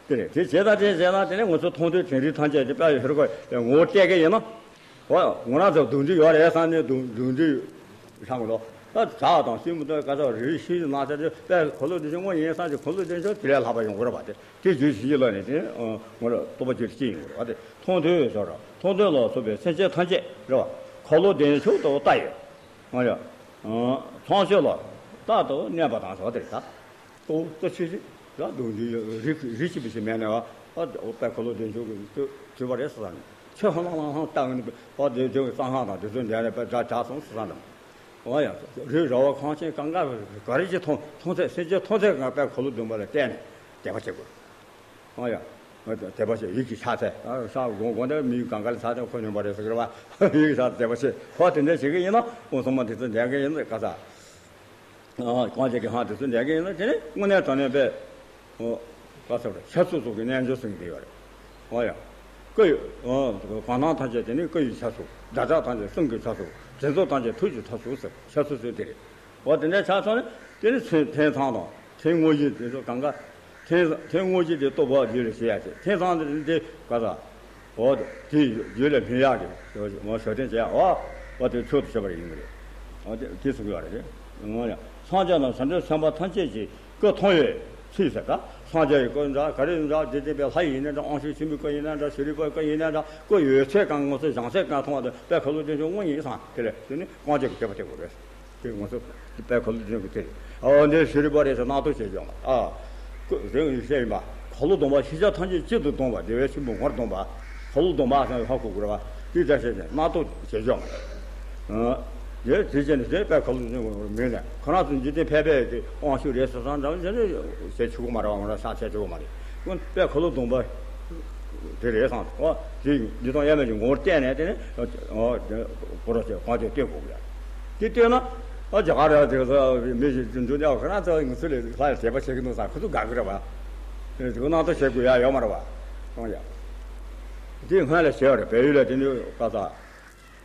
དེ་རེད། དེ་བྱས་ཙང་དེ་བྱས་ཙང་དེ་ནས་ང་ཚོ་མཐོང་ཐོས་དྲན་རིག་ཐམས་ཅད་དེ་དཔལ་ཡོད་ཧེ་རུ་ཀ་ངོ་བོ་གཏད་ཀྱི་ཡིན་ན། འོ་ང་རང་ཚོ་གདུང་རྒྱུད་ཡོད་རེད་བསམ་ནས་གདུང་གདུང་རྒྱུད་བཞག་གི་འདུག་ད་བྲག་དང་སྲིན་མོ་དང་ག་ཚོད་རི་ཤི་ནགས་ཚལ་དེ་དཔེ་འཁོར་ལོ་བདེ་ཆེན་དངོས་ཡིན་བསམ་གྱི་འཁོར་ལོ་བདེ་ཆེན་དེ་ལས་ལྷག་པ་ཡོང་གི་རེད་པ། དེ་དེ་རྒྱུད་བཞི་ལ་ནི་དེ་ངོ་ལ་རྟོགས་པ་རྒྱུད་གཅིག་ཡོང་གི་རེད་པ། དེ་མཐོང་ཐོས་སོགས་ར་མཐོང་ཐོས་ལ་སོགས་པའི་སེམས་ཅན་ཐམས་ཅད་རེད་པ། འཁོར་ལོ་བདེ་མཆོག་ཏུ་ལྟ་ཡི། ང་ཡ། ཚངས་སྤྱོད་ལ། རྟག་ཏུ་གནས་པ་དང་ཟེར་བ་དེ་རེད་ད། ལྟོ་ལྟོ་ཆུ་ཆུ་ར་སྡུག་འདི་རིགས་རིགས་ཆུ་བི་ཆུ་མེད་ནས་བ། ཨ་དཔལ་འཁོར་ལོ་བདེ་མཆོག་གི་དུས་བྲིས་པ་རེད་ཟེར་ནས་ཆུ་ཧང་ལང་ལང་ཧང་བཏང་ནས་བ། དེ་དེ་གཙང་ཁང་དང་དེ་ཚོ་འདས་ནས་དཔེ་དགྲ་བྱ་སོང་ཟེར་ནས། འོ་ཡ། རི་ར་བ་ཁང་ཆེན་གང་ག་ག་རེ་ཅིག་མཐོང་མཐོང་ཚད་སེམས་ཅན་མཐོང་ཚད་ང་དཔལ་འཁོར་ལོ་སྡོམ་པ་ལ་བལྟས་ནས་དད་པ་བྱེད་དགོས། ཨ་ཡ། དད་པ་བྱེད་ཡིད་ཀྱི་ཕྱག་འཚལ། ཨ་ཤ་དགོངས་དགོངས་དེ་མི་གང་ག་ལ་ཚ་དེ་ཁོ་སྙོམས་པ་རེད་ཟེར་གི་རེད་བ། ཡིད་ཀྱི་ཕྱག་འཚལ་དད་པ་བྱེད། ཁོ་དེ་འདྲ་བྱེད་གི་ཡིན་ན་འོ་སོང་མ་དེ་ཚོ་འདས་གི་ཡིན་ན་ག་ས། ཨ་གང་བྱེད་གི་ཧང་དེ་ཚོ་འདས་གི་ཡིན་ན་དེ་ནི་དངོས་གནས་དྲང་གནས་པས། ཨོ། ག་ས་རེད་ཤ་ཚུགས་ཚུགས་ཀྱི་རྣལ་འབྱོར་སེང་གེ་ཡོད་རེད། ཨོ་ཡ། ཀུ་ཡི། ཨོ། གང་ཐང་ཐམས་ཅད་དེ་ནི་ཀུ་ཡི་ཕྱག་ཚུགས། ཟླ་གྲགས་ཐམས་ཅད་གསུང་གི་ཕྱག་ཚུགས། དྲིན་ཚོགས་ཐམས་ཅད་ཐུགས་ཀྱི་ཕྱག་ཚུགས་ཟེར་ཤ་ཚུགས་ཚུགས་དེ་རེད། འོ་དེ་འདྲའི་ཆ་ཚང་ནི་དེ་ནི་ཐེམ་ཐེམ་ཐང་དང་ཐེམ་དངོས་གཞི་དེ་ཚོ་གང་ག་ཐེམ་ཐེམ་དངོས་གཞི་དེ་རྟོགས་པ་རྒྱུད་ལ་བྱེད་ཡ་དེ་ཐེམ་ཐང་དེ་དེ་ག་ས། འོ་དེ་རྒྱུད་ལ་སྨིན་ཡག་གི་མ་ཞབས་བརྟན་བྱེད་ཡ་འོ་འོ་དེ་མཆོག་ཏུ་གྱུར་པ་ཡིན་གྱི་རེད། འོ་དེ་དེ་གསུང་གི་ཡོད་རེད་དེ། འོ་ཡ་སངས་རྒྱས་དང་བྱང་ཆུབ་སེམས་དཔའ་ཐམས་ཅད་ཀྱི་སྐུ་མཐོང་བའི་ཚུལ་ཟེར་ད། སངས་རྒྱས་ཀྱི་སྐུ་འདྲ་ག་རེ་འདྲ་འཇིག་རྟེན་པའི་ལྷ་ཡིན་ན་འདྲ་དབང་ཕྱུག་ཆེན་པོའི་སྐུ་ཡིན་ན་འདྲ་ཤཱ་རིའི་བུའི་སྐུ་ཡིན་ན་འདྲ་སྐུ་ཡོད་ཚད་གང་ངོ་སོ་བྱང་སེམས་གང་མཐོང་བ་དེ་དཔལ་འཁོར་ལོ་བདེ་མཆོག་དངོས་ཡིན་བསམ་དེ་ལས་དེ་ནི་དབང་ཆེན་གྱི་སྤྱོད་པ་སྤྱད་དགོས་རེད། དེ་ང་ཚོ་དཔལ་འཁོར་ལོ་བདེ་མཆོག་གི་དེ་རེད། ཨོ་འདི་ཤཱ་རིའི་བུ་རེད་ཟེར་སྣང་དོགས་བྱེད་ཀྱང་ཨ། ཀུ་དེ་ཡིན་བཤད་ཡིན་པ། འཁོར་ལོ་སྡོམ་པ་ཤེས་བྱ་ཐམས་ཅད་གཅིག་ཏུ་བསྡོམས་པ་བདེ་བའི་ཆེན་པོ་ངོར་བསྡོམས་པ། འཁོར་ལོ་སྡོམ་པ་ཟེར་ཧ་གོ་དགོས་རེད་བ། དེ་ལྟར་བཤད་ཅིང་སྣང་དོགས་བྱེད་ཀྱང་། ཨ། དེ་དེ་བྱས་ནས་དེ་དཔལ་འཁོར་ལོ་བདེ་མཆོག་མིན་ནས་ཁོ་རང་ཚོ་འཇིག་རྟེན་ཕལ་པའི་དབང་ཕྱུག་རེད་ཟེར་སང་འདྲ་བ་ཟེར་ནས་བྱེད་ཆོག་གི་མ་རེད་བ། ང་རང་ཤག་བྱེད་ཆོག་གི་མ་རེད། ཁོ་དཔལ་འཁོར་ལོ་སྡོམ་པ། དེ་རེད་བསམ་སོང་། དེ་འདི་དང་དབྱེར་མེད་ཀྱི་ངོ་བོར་བལྟས་ནས་དེ་ནི་ཨོ་དེ་ཁོ་རང་ཚོས་གང་ཚོད་བལྟས་དགོས་ཀྱི་རེད། དེ་བལྟས་ན་ཨ་རྒྱ་གར་ར་དེ་ཚོ་མི་ཞིག་འདུག་ནས་ཁོ་རང་ཚོ་ང་ཚོ་ལས་ལྷ་ཡི་དད་པ་བྱེད་ཀྱི་འདུག་བསམ་ཁོ་ཚོ་དགའ་གི་རེད་བ། དེ་ཚོ་སྣང་དོགས་བྱེད་དགོས་ཡ་ཡོད་མ་རེད་བ། གང་ཡ། དེ་སྔོན་ལ་བྱས་པ་རེད། བལ་ཡུལ་ལ་དེ་འདྲའི་བཀའ་ཚ།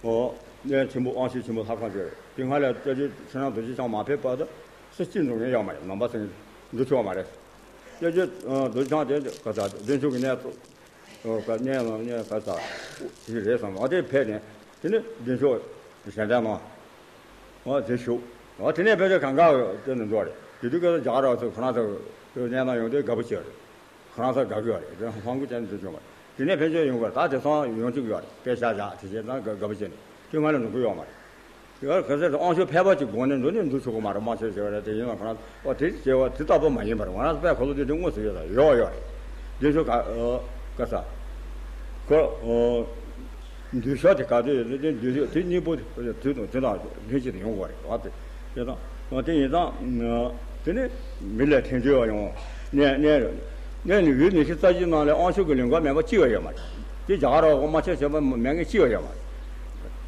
ཨོ། གནས་ཆེན་པོ་དབང་ཕྱུག་ཆེན་པོ་ལྷ་ཁང་ཅིག་རེད། དེ་སྔ་ལ་སྐྱབས་རྗེ་ཁྲི་སྲོང་རྡོ་རྗེ་འཆང་མ་ཕེབས་བར་དུ་སུ་གཅིག་འགྲོ་མཁན་ཡོད་མ་རེད། ནང་པ་སེང་འགྲོ་ཆོག་མ་རེད། སྐྱབས་རྗེ་རྡོ་རྗེ་འཆང་དེ་ག་ས་བདེ་མཆོག་གི་གནས་ཚོ་ག་གནས་ལ་གནས་ག་ས་ཞིག་རེད་བསམ། ཨ་དེ་ཕེབས་ནས་དེ་ནས་བདེ་མཆོག་གཞལ་མདངས་ནང་ཨ་དེ་བཞུགས། ཨ་དེ་ནས་ཕལ་ཆེར་གང་ག་དེ་ནས་འགྲོ་རེད། དེ་དུས་སྐབས་སུ་རྒྱ་གར་བ་ཚོ་ཁོ་རང་ཚོ་གནས་སྟངས་ཡོང་དུས་དགའ་པོ་བྱས་རེད། ཁོ་རང་ཚོ་དགའ་གི་ཡོད་རེད། དེ་ཧང་གུ་ཅན་དུ་བྱུང་བ་དེ་ནས་ཕན་ཆད་ཡོང་བར་ད་དེ་སང་ཡོང་བཅུག་ཡོད་རེད། དཔེ་ཤ་བཞག་དེ་བྱས་ཙང་དགའ་དགའ་པོ་བྱས་ནས་དེ་སྔ་ལ་འགྲོ་གི་ཡོད་མ་རེད། དེ་ག་ཚོད་དབང་ཕྱུག་ཕལ་པ་ཅིག་དགོངས་ནས་འགྲོ་ནས་འགྲོ་ཆོག་གི་མ་རེད། མ་ཆོག་ཟེར་བ་རེད། དེ་ཡིན་ལ་ཁོ་རང་ཨོ་དེ་བྱས་བ་དེ་ལྟ་བུ་མ་ཡིན་པར་ང་རང་ཚོ་དཔལ་འཁོར་ལོ་བདེ་མཆོག་དངོས་སུ་ཡོད་ས་ཡོད་ཡོད་རེད། བདེ་མཆོག་ག་ཨོ་ག་ས་ཁོ་ཨོ་འདུས་ཤོག་དེ་ག་དུས་ཡོད་དེ་འདུས་ཤོག་དེ་གཉིས་པོ་དེ་དུས་དང་དེ་དང་ལྷན་ཅིག་ཏུ་ཡོང་དགོས་རེད་བ། དེ་དེ་དང་དེ་ཡིན་ཙང་དེ་ནི་མི་ལ་ཐེན་ཅོ་ཡོང་གནས་གནས་གནས་ནི་ཡུལ་ཉི་ཤུ་རྩ་བཞི་ནང་ལས་དབང་ཕྱུག་གི་ལུང་པ་མེད་པ་གཅིག་ཡང་ཡོད་མ་རེད། དེ་རྒྱ་གར་བ་མ་ཆེ་ཆེ་བ་མེད་མཁན་གཅིག་ཡང་ཡོད་མ་རེད།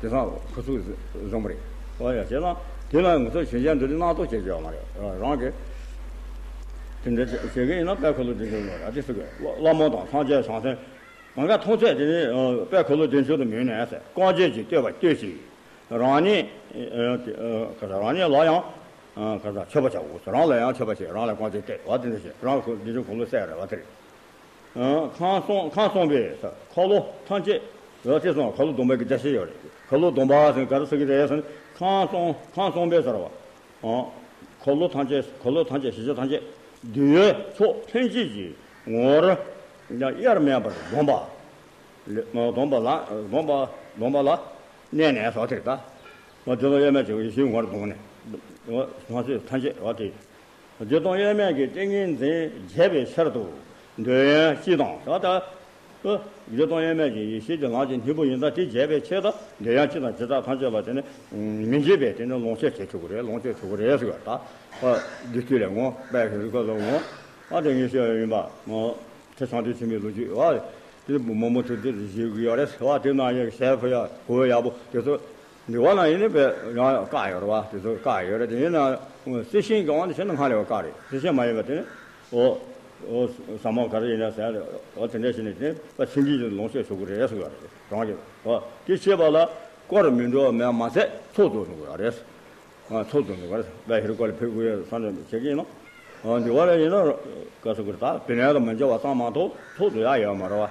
དེ་སང་ཁུ་ཚུར་བཟུང་བ་རེད། ཨོ་ཡ་བྱས་ཙང་དེ་ལ་ང་ཚོ་གཞན་གཞན་འདུལ་ནི་སྣང་དོགས་བྱེད་ཀྱི་ཡོད་མ་རེད། རང་གི་དེ་འདྲ་བྱེད་ཀྱི་ཡིན་ན་དཔལ་འཁོར་ལོ་བདེ་མཆོག་ཡོད་རེད། དེ་ཟེར་གི་བླ་མ་དང་སངས་རྒྱས་བྱང་སེམས། གང་ག་མཐོང་ཚད་དེ་ནི་དཔལ་འཁོར་ལོ་བདེ་མཆོག་ཏུ་མོས་ནས་ཟེར། རྐང་རྗེས་ཀྱིས་བསྟོད་པ་ལྟོས་ཤིག་རང་ཉིད་ཨ་ཨ་ག་ས་རང་ཉིད་ལ་ཡང་ཨ་ག་ས་མཆོད་པ་བྱའོ་ཟེར། རང་ལ་ཡང་མཆོད་པ་བྱེད། རང་ལ་རྐང་རྗེས་བསྟོད་པ་དེ་འདྲ་བྱེད། རང་ཁོ་བདེ་མཆོག་འཁོར་ལོ་གསལ་རེད་བ་དེ་རེད། ཨ་ཁང་གསུམ་ཁང་གསུམ་པའི་ཟེར། འཁོར་ལོ་ཐམས་ཅད་ཡོད་ཅེས་གསུངས། འཁོར་ལོ་སྡོམ་པའི་གི་བརྒྱ་བཤད་ཡོད་རེད། འཁོར་ལོ་སྡོམ་པ་ཟེར་ག་རེ་ཟེར་གི་རེད་ཟེར་ན་ཁང་གསུམ་ཁང་གསུམ་པའི་ཟེར་བ། ཨ། འཁོར་ལོ་ཐམས་ཅད་འཁོར་ལོ་ཐམས་ཅད་ཞི་བྱེད་ཐམས་ཅད་འདུལ་བའི་ཕྱོགས་ལྷན་སྐྱེས་ཀྱི་ངོ་བོར་དབྱེར་མེད་པར་སྡོམ་པ། སྡོམ་པ་ལ་སྡོམ་པ་སྡོམ་པ་ལ་གནས་ནས་སོགས་དེ་ལྟ། དེ་དང་དབྱེར་མེད་ཀྱི་ཡེ་ཤེས་ངོ་བོར་སྡོམ་ནས་སྣང་སྲིད་ཐམས་ཅད་འོ་དེ། དེ་དང་དབྱེར་མེད་ཀྱི་ཏིང་ངེ་འཛིན་རྒྱས་པའི་ཕྱིར་དུ་འདོད་ཡོན་སྤྱི་དང་ཟེར་བ་ལྟར། ཨ། བདེ་སྟོང་དབྱེར་མེད་ཀྱི་ཡེ་ཤེས་ཀྱི་ལམ་གྱི་སྙིང་པོ་ཡིན་ཙང་དེ་རྒྱས་པའི་ཆེད་དུ་འདོད་ཡོན་སྤྱི་དང་སྦྱིན་བདག་ཐམས་ཅད་ལ་དེ་ནི་མི་འཇིགས་པའི་དེ་ནི་ལོངས་སྤྱོད་བྱེད་ཆོག་གི་རེད། ལོངས་སྤྱོད་ཆོག་གི་རེད་ཟེར་བ་ད། ཨ། འདི་དུས་ལས་ངོ་དཔལ་གྱི་རིག་པ་ལ་ངོ་། ཨ་དེ་ངེས་ཤེས་ཡིན་པ་ངོ་། ཁྲི་བྱང་ཆུབ་ཆེན་པོའི་ལོ་རྒྱུས་བ། དེ་མོ་མོ་ཐུག་དེ་བཞེས་གི་ཡོད་རེད་བ། དེ་ན་ཡང་ཞལ་ཕུ་ཡ་གོ་བ་ཡག་པོ་དེ་ཚོ། འདི་བ་ན་ཡིན་ནི་བས་ཡང་བཀག་ཡོད་རེད་བ། དེ་ཚོ་བཀག་ཡོད་རེད། དེ་ཡིན་ན་རྩི་ཤིང་གི་དབང་དུ་བྱས་ན་སྔར་ལས་བ་བཀག་རེད། རྩི་ཤིང་མ་ཡིན་པ་དེ་ནི་འོ་འོ་ཟབ་མོ་ག་རེ་ཡིན་ན་ཟེར་ཡ་རེད། འོ་དེ་འདྲ་བྱས་ནས་དེ་བ་ཚིག་འདི་ལོངས་སྤྱོད་ཆོག་གི་རེད་ཟེར་བ་རེད། རང་གི་འོ་དེ་བྱེད་པ་ལ་དཀོར་མི་འགྲོ་མེད་མ་ཚད་ཚོགས་རྫོགས་འགྲོ་གི་རེད། ཨ་ཚོགས་རྫོགས་འགྲོ་གི་རེད། བ་ཧེ་རུ་ཀ་ལ་ཕེབས་དགོས་ཡོད་བསམ་ནས་བྱེད་ཀྱི་ཡིན་ནོ། འོ་འདི་བ་ལ་ཡིན་ན་ག་ཚོད་གི་རེད། ད་བི་ནས་དང་མི་འབྱོར་བ་ཙམ་མ་གཏོགས་ཚོགས་རྫོགས་ཡ་ཡོད་མ་རེད་བ།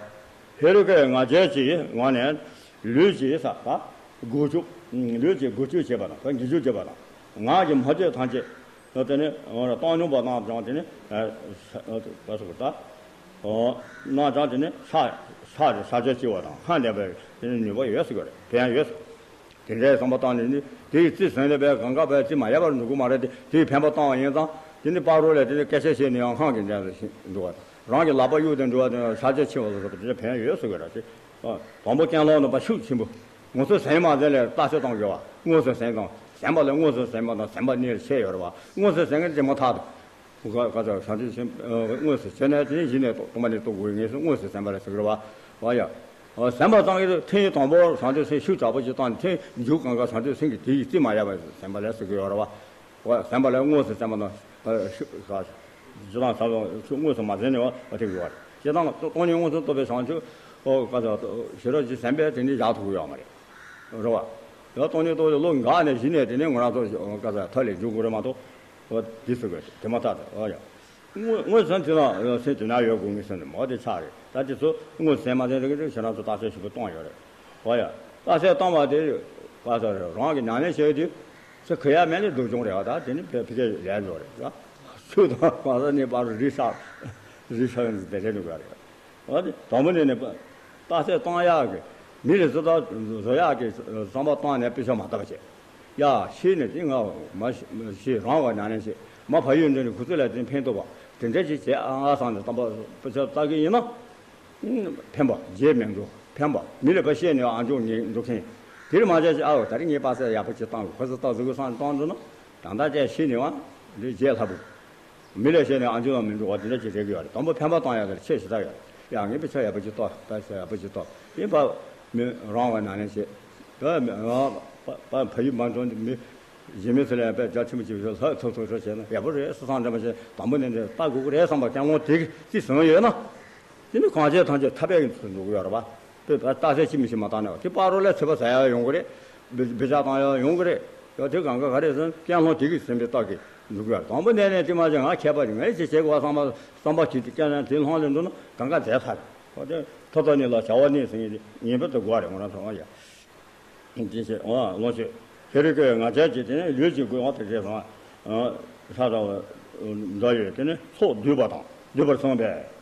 ཧེ་རུ་ཀའི་ང་རྒྱལ་གྱི་ངང་ནས། ལུས་ཀྱི་ས་དང་། སྒོ་ཕྱུགས། ལུས་ཀྱི་སྒོ་ཕྱུགས་བྱེད་པ་དང་དང་འགྱུར་ཕྱུགས་བྱེད་པ་དང་། ངག་གི་མ་བཅོས་ཐམས་ཅད། དེ་ནི་བཏང་སྙོམས་པ་རྣམས་ཀྱང་དེ་ནི། ག་སོགས་ད། རྣམས་ཀྱང་དེ་ནི་ཕྱག་ཕྱག་རེ་ཕྱག་རྒྱ་ཆེ་བ་དང་ཧ་ལས་པའི་དེ་ནི་ནུས་པ་ཡོད་ཟེར་གི་རེད། ཕན་ཡོད། དེ་འདྲའི་བསམ་པ་བཏང་ནས་ནི་དེའི་རྩིས་ཟིན་ལས་པའི་གང་ག་པའི་རྩིས་མ་ཡལ་བར་འགྲོ་གི་མ་རེད་དེ། དེའི་འཕེན་པ་བཏང་བ་ཡིན་ཙང་དེ་ནི་སྤ་རོ་ལས་དེ་ནི་སྐད་ཆ་བཤད་ནས་ཡང་ཧང་གི་འདྲ་འགྲོ་བ་དང་། རང་གི་ལག་པ་གཡུག་དང་འགྲོ་བ་དང་ཤར་ཕྱོགས་ཕྱིན་པ་སོགས་དེ་འདྲ་ཕན་ཡོད་ཟེར་གི་རེད་དེ། དང་པོ་གྱེན་ལོག་ནི་པ་ཤུགས་ཆེན་པོ། ངོ་སོ་ཟིན་མ་ཟིན་ལས་རྟགས་གསལ་གཏོང་དགོས་པ། དངོས་སུ་ཟིན་དང་ཟིན་པ་ལས་དངོས་སུ་ཟིན་པ་དང་ཟིན་པ་གཉིས་ལ་ཁྱད་ཡོད་རེད་བ། དངོས་སུ་ཟིན་མཁན་དེ་མ་ཐག་ཏུ། ག་ག་ཚོད་བྱང་ཆུབ་སེམས་དངོས་སུ་བྱས་ནས་དེ་ནས་གཞི་ནས་སྟོང་པ་ནས་རྟོགས་དགོས་ངེས་སུ་དངོས་སུ་ཟིན་པ་ལ་ཟེར་གི་རེད་བ། བ་ཡ། ཟིན་པ་ཙམ་གྱིས་ཐེངས་དང་པོར་བྱང་ཆུབ་སེམས་ཤུགས་དྲག་པོ་ཞིག་བཏང་ནས་ཐེངས་མཇུག་གང་ག་བྱང་ཆུབ་སེམས་ཀྱི་དེ་ཡི་རྩིས་མ་ཡལ་བ་ཟིན་པ་ལ་ཟེར་གི་ཡོད་རེད་བ། བ་ཟིན་པ་ལ་དངོས་སུ་ཟིན་པ་དང་ཤུགས་ཟ། སྤྱིར་བཏང་ཟབ་ལ་ཤུགས་དངོས་སུ་མ་ཟིན་ནས་བ་བ་ཐེག་ཡོད་རེད། སྤྱིར་བཏང་སྟོང་ཉིད་མངོན་སུམ་རྟོགས་པའི་བྱང་ཆུབ་ཨོ་ག་ཚོད་ཞེ་དྲག་ཅིག་ཟིན་པས་དེ་འདྲའི་བཞག་ཐུབ་ཀྱི་ཡོད་མ་རེད། རེད་བ། ཡང་སྟོང་ཉིད་རྟོགས་ལོ་འགའ་ནས་གཞི་ནས་དེ་ནས་ང་རང་ཚོ་ག་ཚོད་མཐའ་ལས་འཇུག་དགོས་རེད་མ་གཏོགས། འོ་དེ་ཟེར་དགོས་དེ་མ་ཐག་ཏུ་ཨོ་ཡ། དངོས་དངོས་ཟིན་དེ་ལ་སེམས་དེ་ན་ཡོད་དགོས་ངེས་ཟིན་ནས་མོ་དེ་ཆགས་རེད། ད་དེ་ཚོ་དངོས་ཟིན་མ་ཟིན་རེད་ཁྱེད་རང་ཚོ་རྟགས་གསལ་ཞིབ་པོ་གཏོང་ཡོད་རེད། ཨོ་ཡ། རྟགས་གསལ་བཏང་བ་དེ་ག་ཚོད་རེད་རང་གི་ཉམས་ལེན་བྱས་དུས་ཚེ་གི་ཡ་མེད་ནས་སྡུག་སྦྱོང་རེད་བ། ད་དེ་ནི་ཕལ་ཕལ་སྐད་ལས་འགྲོ་རེད་བ། ཆོས་དང་མ་ཟ་ནས་པར་རི་ཤག་རི་ཤག་ཡོང་དེ་རེད་འགྲོ་ག་རེད། འོ་དེ་དང་པོ་ནས་ནས་རྟགས་གསལ་བཏང་ཡག་གི་མི་ལ་བཟོ་ལྟ་བཟོ་ཡག་གི་བསམ་པ་བཏང་ནས་དཔེ་ཆ་མ་བལྟ་བ་བྱས། ཡ་ཤེས་ནས་དེ་ང་མ་ཤེས་རང་བ་ཉམས་ལེན་བྱེད་མ་ཕ་ཡུལ་འདི་ནས་ཁུ་ཚུར་ལ་དེ་ཕན་ཐོགས་པ་དེ་འདྲ་ཅིག་བྱས་ཨ་ཨ་བསམ་ནས་བསམ་པ་དཔེ་ཆ་བལྟ་གི་ཡིན་ན། ཕན་པ་རྗེས་མི་འགྲོ་ཕན་པ་མི་ལ་ཕ་བཤད་ནས་ཨ་འཇོག་ཉེས་འགྲོ་མཁན། དེར་མ་བྱས་ཤིག་ཨའོ་ད་རེས་ངས་པ་སེ་ཡག་པོ་ཅིག་བཏང་གི་ཁོ་ཚོ་ལྟ་ཟུག་གི་བསམ་བཏང་འགྲོ་ན་ད་ལྟ་ཅག་ཤེས་ནས་བ་འདི་རྗེས་ལྷ་བུ། མི་ལ་བཤད་ནས་ཨ་འཇོག་ལ་མི་འགྲོ་བ་དེ་འདྲ་ཅིག་རེད་གི་ཡོད་རེད། དང་པོ་ཕན་པ་བཏང་ཡག་དེར་ཆེས་ཞེ་དྲག་ཡོད་རེད། ཡ་ངས་པ་ཆ་ཡག་པོ་ཅིག་ལྟོས་པ་སེ་ཡག་པོ་ཅིག་ལྟོས་ཡིན་པ། མི་རང་བ་ན་ནས་བྱེད། ད་མི་རང་པ་ཕ་ཡུལ་མ་འགྲོ་འདི་མི། གཞི་མི་ཚེ་ལ་ཡང་དཔེ་རྒྱ་ཆེན་པོ་ཅིག་ལྷ་ཐོབ་ཐོབ་ཤོག་བྱས་ན་ཡག་པོ་རེད་བསམ་འདྲ་མ་བྱས་དང་པོ་ནས་འདྲ་ལྟ་དགོས་ཀྱི་རེད་བསམ་པ་ཀྱང་ངོ་དེ་གི་རྩིས་ཟིན་ཡོད་ན། དེ་ནི་གང་བྱས་ཐམས་ཅད་ཐབས་ཡག་གི་ཚུལ་འགྲོ་གི་ཡོད་རེད་པ། དཔེ་ད་རྟགས་གསལ་ཅི་མི་ཤེས་མ་བཏང་ནས་དེ་སྤ་རོ་ལ་ཚོད་པ་ཟ་ཡག་ཡོང་གི་རེད། བི་བི་ཅག་བཏང་ཡག་ཡོང་གི་རེད། ཡང་དེ་གང་ག་ག་རེ་ཟེར་ན་ཀྱང་ལྷོང་དེ་གི་ཟིན་པའི་རྟགས་ཀྱི་འགྲོ་གི་ཡོད་རེད། དང་པོ་ནས་ནས་དེ་མ་བྱས་ང་མཁས་པ་རེད་ངས་ཅི་བྱེད་དགོས་བསམ་པ་བསམ་པ་གྱིས་དེ་ཀྱང་ལྷོང་དེ་ལྷོང་ལས་འགྲོ་ན་གང་ག་མཛད་ཚར་རེད། འོ་དེ་ཐོབ་ཐོབ་ནས་ལ་བྱ་བ་གནས་ཟིན་ངེས་པར་དུ་དགོས་རེད་ང་རང་ཚོ་ཨ་ཡ། དེ་བྱས་ཨ་ལོངས་སྤྱོད། ཤེས་རིག་གི་ང་རྒྱལ་གྱིས་དེ་ནས་ལུས་ཀྱི་དགོས་དབང་དུ་བྱས་སོང་། ཨ་ལྷ་དང་འདྲ་ཡོད་དེ་ནས་ཚོགས་བསྡུས་པ་དང་བསྡུས་པར་མཚུངས་པས།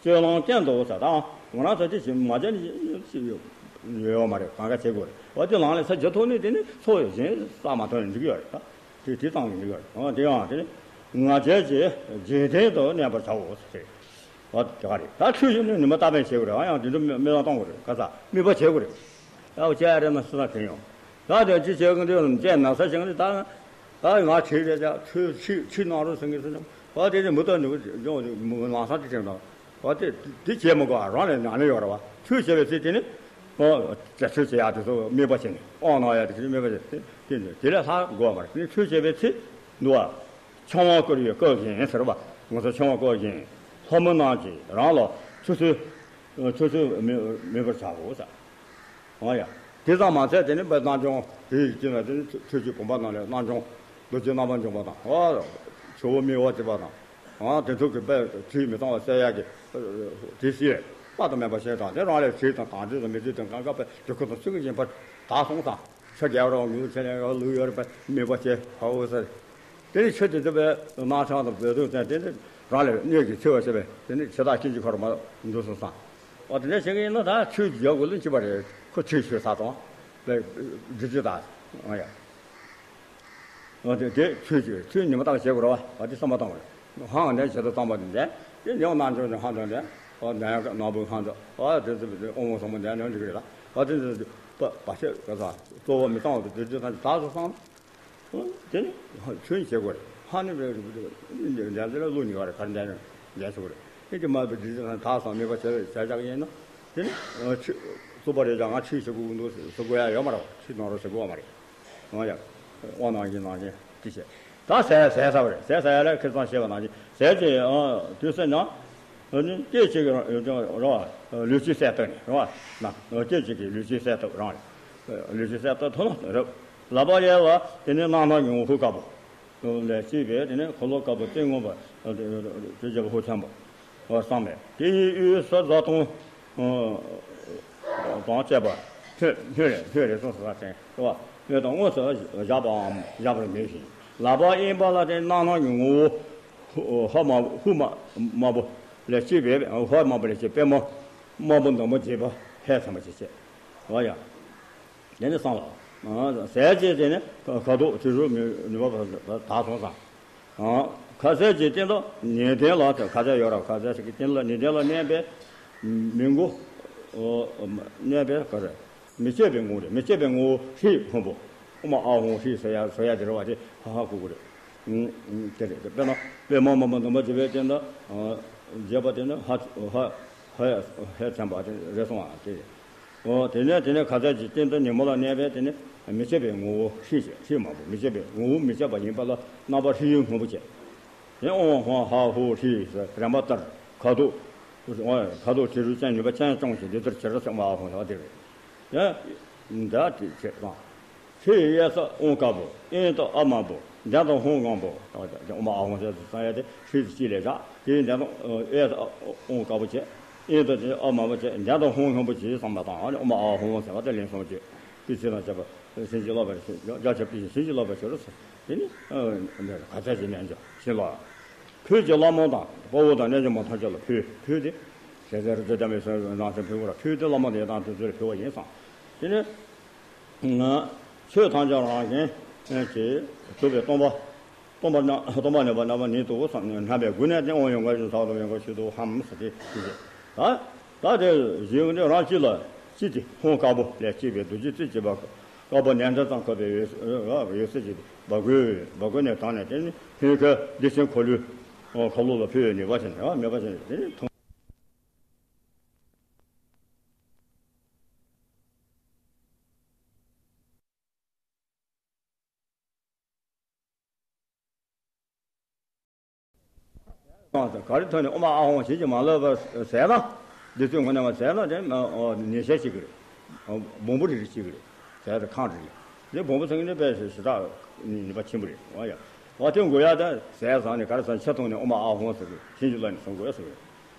སྤྱོད་ལམ་གྱེན་དུ་ཟ་དང་ང་རང་ཚོ་དེ་བྱེད་མ་བྱས་ནས་ཡོད་མ་རེད། གང་ག་བྱེད་དགོས་རེད། འོ་དེ་ལམ་ལས་ས་རྒྱུ་ཐོག་ནས་དེ་ནས་ཚོགས་ཡོད་གཞན་ས་མ་ཐོན་ནས་འགྲིག་ཡོད་རེད་ད། དེ་དེ་ཙམ་གྱིས་འགྲིག་ཡོད་རེད། འོ་དེ་ཡང་དེ་ནས་ང་རྒྱལ་གྱིས་འཇིག་རྟེན་དུ་གནས་པར་བྱའོ་ཟེར། འོ་དེ་ག་རེད་ད་ཆོས་ཞུ་ནས་ནུས་པ་ཏག་ཏག་བྱེད་དགོས་རེད། ཨ་ཡང་དེ་འདྲ་མི་མི་ལ་གཏོང་དགོས་རེད། ག་ས་དམིགས་པ་བྱེད་དགོས་རེད། ཨའོ་ཅེ་ཨ་རེ་ན་སུ་ན་དྲན་ཡོང་། ད་དེ་ཅི་བྱེད་གི་འདུག་ཅེ་ན་ས་ཞིང་འདི་ད་ད་ང་བྲིས་རེད་ཅག་ཆོས་ཆོས་ཆོས་གནང་རོགས་ཟེར་གི་ཟེར་ན་བ་དེ་ནི་མུ་མཐའ་ནུས་ལང་སང་དེ་དྲན་དང་བ་དེ་དེ་བྱེད་མི་དགོས་ཨ་རང་ལས་ཉམས་ལེན་ཡོད་རེད་བ། ཆོས་བྱེད་པའི་ཚེ་དེ་ནི་ཨོ་ཅེ་ཆོས་བྱེད་ཡག་དེ་ཚོ་དམིགས་པ་བྱེད་ནས་དབང་གནང་ཡག་དེ་ཚོ་དམིགས་པ་བྱེད་དེ་དེ་ནི་དེ་ལས་ལྷག་དགོས་པ་མ་རེད། དེ་ནི་ཆོས་བྱེད་པའི་ཚེ་འདུག་བ། ཆང་བ་བསྐུར་བའི་སྐབས་བཞིན་ཟེར་བ། ང་ཚོ་ཆང་བ་བསྐུར་བཞིན་ལྷ་མོ་རྣམས་ཀྱིས་རང་ལ་ཆུ་ཚོད་ཆུ་ཚོད་མེད་མེད་པར་བྱའོ་ཟེར། འོ་ཡ། དེ་ཙམ་མ་ཟད་དེ་ནི་དཔེ་རྣམ་འཇོམས་དེ་ཡི་རྐྱེན་ལ་དེ་ནི་ཆོས་ཀྱི་བུམ་པ་རྣམས་ལས་རྣམ་འཇོམས་རྡོ་རྗེ་རྣམ་པར་འཇོམས་པ་དང་། འོ། ཇོ་བོ་མི་དབང་བྱེད་པ་དང་། འོ་དེ་ཚོ་གི་དཔེ་དྲི་མི་གཙང་བ་བསལ་ཡག་གི་དེ་སྲིད་དཔག་ཏུ་མེད་པ་ཞིག་དང་དེ་རང་ལས་དྲི་དང་དང་དྲི་དང་མི་དྲི་དང་གང་ག་དཔེ་དྲི་ཁུ་དང་ཚིག་གི་ཡིན་པར་དག་སོང་ཙང་ཆ་རྒྱལ་བ་རང་ངུ་ཆ་ལས་ལུག་ཡོད་པ་མེད་པ་བྱས་ཧ་འོ་ཟེར། དེ་ནི་ཆོས་དེ་ཚོ་བས་སྣང་ཆ་དང་བོད་དུ་བསྟན་དེ་ནི་རང་ལས་གནོད་ཀྱི་ཚེ་བ་ཟེར་བས་དེ་ནི་ཆོས་བདག་སྐྱིད་ཀྱི་འཁོར་མ་འདུ་སོང་ཙང་། འོ་དེ་འདྲ་བྱེད་ཀྱི་ཡིན་ན་ད་ཆོས་ཀྱི་ཡག་དགོས་ལན་གཅིག་པ་རེད། ཁོ་ཆོས་ཆོས་ས་དང་བས་བདུད་རྩི་དང་། འོ་ཡ། འོ་དེ་དེ་ཆོས་ཀྱི་ཆོས་ཉི་མ་ལྟར་བྱེད་དགོས་ར་བ་བ་དེ་བསམ་པ་བཏང་བ་རེད། ཧང་འདྲ་བྱེད་དུ་བཏང་བ་དེ་འདྲ་དེ་ཉོག་ནང་འཇོག་ནས་ཧང་འདྲ་འདྲ་འོ་ནང་ཡག་ནང་བུ་ཧང་འདྲ་འོ་དེ་ཚོ་དེ་ཨོ་མོ་སོ་མོ་འདྲ་ནང་འགྲིག་རེད་ལ་འོ་དེ་ཚོ་དེ་པ་པ་ཆེ་ག་ས་གཙོ་བོ་མི་གཙང་བ་དེ་བདུད་རྩི་དང་དག་ཏུ་སོང་། དེ་ནི་ཆོས་བྱེད་དགོས་རེད། ཧ་ནི་བས་འདྲ་འདྲ་ལ་ལུག་ཉི་ག་རེ་ག་རེ་འདྲ་ནི་འདྲ་ཆོག་རེད། ཨེ་དེ་མ་བའི་འདྲི་དང་དག་སང་མེད་པ་བྱས་བྱས་བཞག་ཡིན་ན། དེ་ནི་ཆོས་རྩུབ་པ་རེད་ཀྱང་ང་ཆོས་བྱེད་དགོས་འདུག་ཟེར་དགོས་ཡ་ཡོད་མ་རེད། ཆོས་གནང་རོགས་ཟེར་དགོས་པ་མ་རེད། ང་ཡ་དབང་གནང་བཞིན་གནང་བཞིན་དེ་བྱས་ད་ཟས་ཟས་ཟ་བ་རེད། ཟས་ཟ་ཡ་ལ་ཁེ་བཟང་བཤད་པ་ནང་བཞིན་ཟས་ཀྱི་དུས་སུ་ན་སྐད་ཅིག་གི་རང་རེད་བ། ལུས་ཀྱི་གསལ་བཏབ་ནས་རེད་བ། ན་སྐད་ཅིག་གི་ལུས་ཀྱི་གསལ་བཏབ་རང་རེད། ལུས་ཀྱི་གསལ་བཏབ་ཐོག་ན་རེད། ལག་པ་གཡས་པ་དེ་ནི་རྣམ་སྣང་གི་ངོ་བོ་དཀར་པོ། ལས་སྐྱེས་པས་དེ་ནས་འཁོར་ལོ་དཀར་པོ་ཏིང་ངོ་བ་དེ་རྒྱལ་པོ་ཧོར་ཆེན་པོ་བསམ་པས་དེ་ཡི་དབུས་སུ་བཟའ་བཏུང་དང་བཅས་པ་སྣོད་སྣོད་རེ་སྣོད་རེ་གསུངས་སུ་ཟ་ཅན་རེད་བ། སྣོད་དང་དངོས་སུ་བཞག་པའམ་བཞག་པར་མེད་ཞིང་ལག་པ་གཡོན་པ་ལ་དེ་རྣམ་སྣང་གི་ངོ་བོ་ཧ་མ་ཧུ་མ་དམར་པོ་ལས་སྐྱེས་པའི་ཧ་དམར་པོ་ལས་སྐྱེས་པདྨོ་དམར་པོ་མདོག་མོ་བརྗིད་པ་ཧས་ཚིམ་པ་ཞིག་བྱེད། འོ་ཡ། དེ་ནི་གསང་ལ། ཟས་བཅད་དེ་ནི་ཁ་དོག་དྲི་རོ་ནུས་པ་དག་སོང་ཙང་། ཁ་ཟས་ཀྱི་སྟེང་དུ་ནན་ཏན་ལ་ཁ་ཟས་ཡོད་ར་ཁ་ཟས་ཀྱི་སྟེང་ལ་ནན་ཏན་ལ་གནས་པའི་མི་མགོ། གནས་པའི་ག་རེ། མི་བསྐྱོད་པའི་ངོ་བོ་རེད། མི་བསྐྱོད་པའི་ངོ་བོ་ཧྲཱིཿསྔོན་པོ། ཨོཾ་ཨཱཿཧཱུྃ་ཧྲཱིཿཟེར་ཡ་ཟེར་ཡ་དེ་རེད་བ། དེ་ཧ་ཧ་གོ་དགོས་རེད། དེ་རེད། དཔེར་ན་པདྨ་འབུམ་པ་འདུན་པ་བརྒྱད་པའི་སྟེང་དུ། བརྒྱད་པ་དེ་ནི་ཧ་ཧ་ཧ་ཧ་ཧ་ཙམ་པ་དེ་རེད་སོང་བ་དེ་རེད། ཨོ་དེ་ནས་དེ་ནས་ཁ་ཟས་ཀྱི་སྟེང་དུ་ཉིན་མོ་ལ་གནས་པའི་དེ་ནི་མི་བསྐྱོད་པའི་ངོ་བོ་ཧྲཱིཿ་ཅེས་ཧྲཱིཿ་མང་པོ་མི་བསྐྱོད་པའི་ངོ་བོ་མི་བསྐྱོད་པ་ཡིན་པ་ལ་རྣམ་པ་ཧྲཱིཿསྔོན་པོ་བྱས། དེ་ཨོཾ་ཧཱུྃ་ཧ་ཧུ་ཧྲཱིཿཟེར་རིམ་པ་ལྟར་ཁ་དོག་ཁ་དོག་དྲི་རོ་ཅན་ནུས་པ་ཅན་སྐྱོང་ཞིང་འདི་ལྟར་བྱེད་རོགས་ཟེར་ཨོཾ་ཨཱཿཧཱུྃ་ཟེར་བ་དེ་རེད། ཡང་འདྲ་དེ་བྱེད་དང་། ཧྲཱིཿཡ་ས་ཨོཾ་དཀར་པོ། ཨེ་ཏོ་ཨ་དམར་པོ། འཇམ་དང་ཧཱུྃ་སྔོན་པོ། ཨོཾ་ཨཱཿཧཱུྃ་ཟེར་དུ་བསམ་ཡ་དེ་ཧྲཱིཿདེ་གཅིག་ལས་བཞག་དེའི་འཇམ་དང་ཨེ་ས་ཨོཾ་དཀར་པོ་བྱས། ཨེ་ཏོ་དེ་ཨ་དམར་པོ་བྱས། འཇམ་དང་ཧཱུྃ་སྔོན་པོ་བྱས་བསམ་པ་དང་ཨོཾ་ཨཱཿཧཱུྃ་ཟེར་བ་དེ་ལན་གསུམ་བརྗོད། དེ་ཚེ་དང་བཅས་པ་བྱིན་གྱིས་བརླབ་པར་ཤོག་རྒྱ་ཆེར་བསྐུལ་ཞིང་བྱིན་གྱིས་བརླབ་པར་ཤོག་རོ་ཟེར། དེ་ནི་ག་ཚད་ཅིག་ནས་འཇོག་བྱིན་ལ། ཕུད་ཀྱི་བླ་མ་དང་དཔའ་བོ་དང་རྣལ་འབྱོར་མ་ཐམས་ཅད་ལ་ཕུལ། ཕུལ་ཏེ། ཞལ་ཟས་རི་རྩེ་འདྲ་མི་སོགས་རྣམས་སུ་ཕུལ་བར་ཕུལ་ཏེ་བླ་མ་དེ་དང་དུས་ཚོད་ཕུལ་བ་ཡིན་གསུངས། དེ་ནས། ཆོས་ཐམས་ཅད་རང་བཞིན་གྱིས་གྲུབ་པའི་སྟོང་པ། སྟོང་པ་རྣམས་སྟོང་པ་ཉིད་པ་རྣམ་པ་ཉིད་དུ་བསམ་ནས་རྣམ་པའི་སྒོ་ནས་ཏེ་ཨོཾ་ཡོ་ག་ཡོ་ས་ཏྭ་ཡོ་ག་ཤུ་ཏོ་ཧཾ་ཟེར་ཏེ་ཞུ་ཞེས། ད་ད་དེ་བཞིན་དེ་རང་གཅིག་ལ་གཅིག་སྟེ་ཧཱུྃ་དཀར་པོ་ལས་སྐྱེས་པའི་རྡོ་རྗེ་རྩེ་གཅིག་པ་དཀར་པོ་ནས་འབྲས་ཙམ་བཀོད་པའི་འོད་འོད་ཟེར་གྱི་བ་གོས་བ་གོས་ནས་དྲངས་ནས་དེ་ནི་ཧིང་ཁའི་བདེ་ཆེན་འཁོར་ལོའི་ཁ་ལོ་ལ་ཕུལ་བའི་ནུས་པ་ཆེ་ནས་མེད་པ་ཆེ་ནས་དེ་ནི་མཐོང་། ག་རེ་ཐོག་ནས་ཨོཾ་ཨཱཿཧཱུྃ་བྱིན་གྱིས་མ་བརླབས་པར་ཟས་ན། འདི་ཚོའི་ངོ་ནས་མ་ཟས་ན་དེ་ནད་ཤས་ཤིག་གི་རེད། སྦོམ་པོ་རིགས་རིགས་ཤིག་གི་རེད། ཟས་དང་ཁམས་རིགས་ལ་འདི་སྦོམ་པོ་ཟེར་མཁན་འདི་དཔེ་ཞེ་དྲག་ནུས་པ་ཆེན་པོ་རེད། འོ་ཡ། འོ་དེ་དགོས་ཡ་ད་ཟས་བཟང་ནས་ག་རེ་ཟ་ཆ་ཐུང་ནས་ཨོཾ་ཨཱཿཧཱུྃ་ཟེར་གི་བྱིན་གྱིས་བརླབས་ནས་བཟང་དགོས་ཟེར་གི་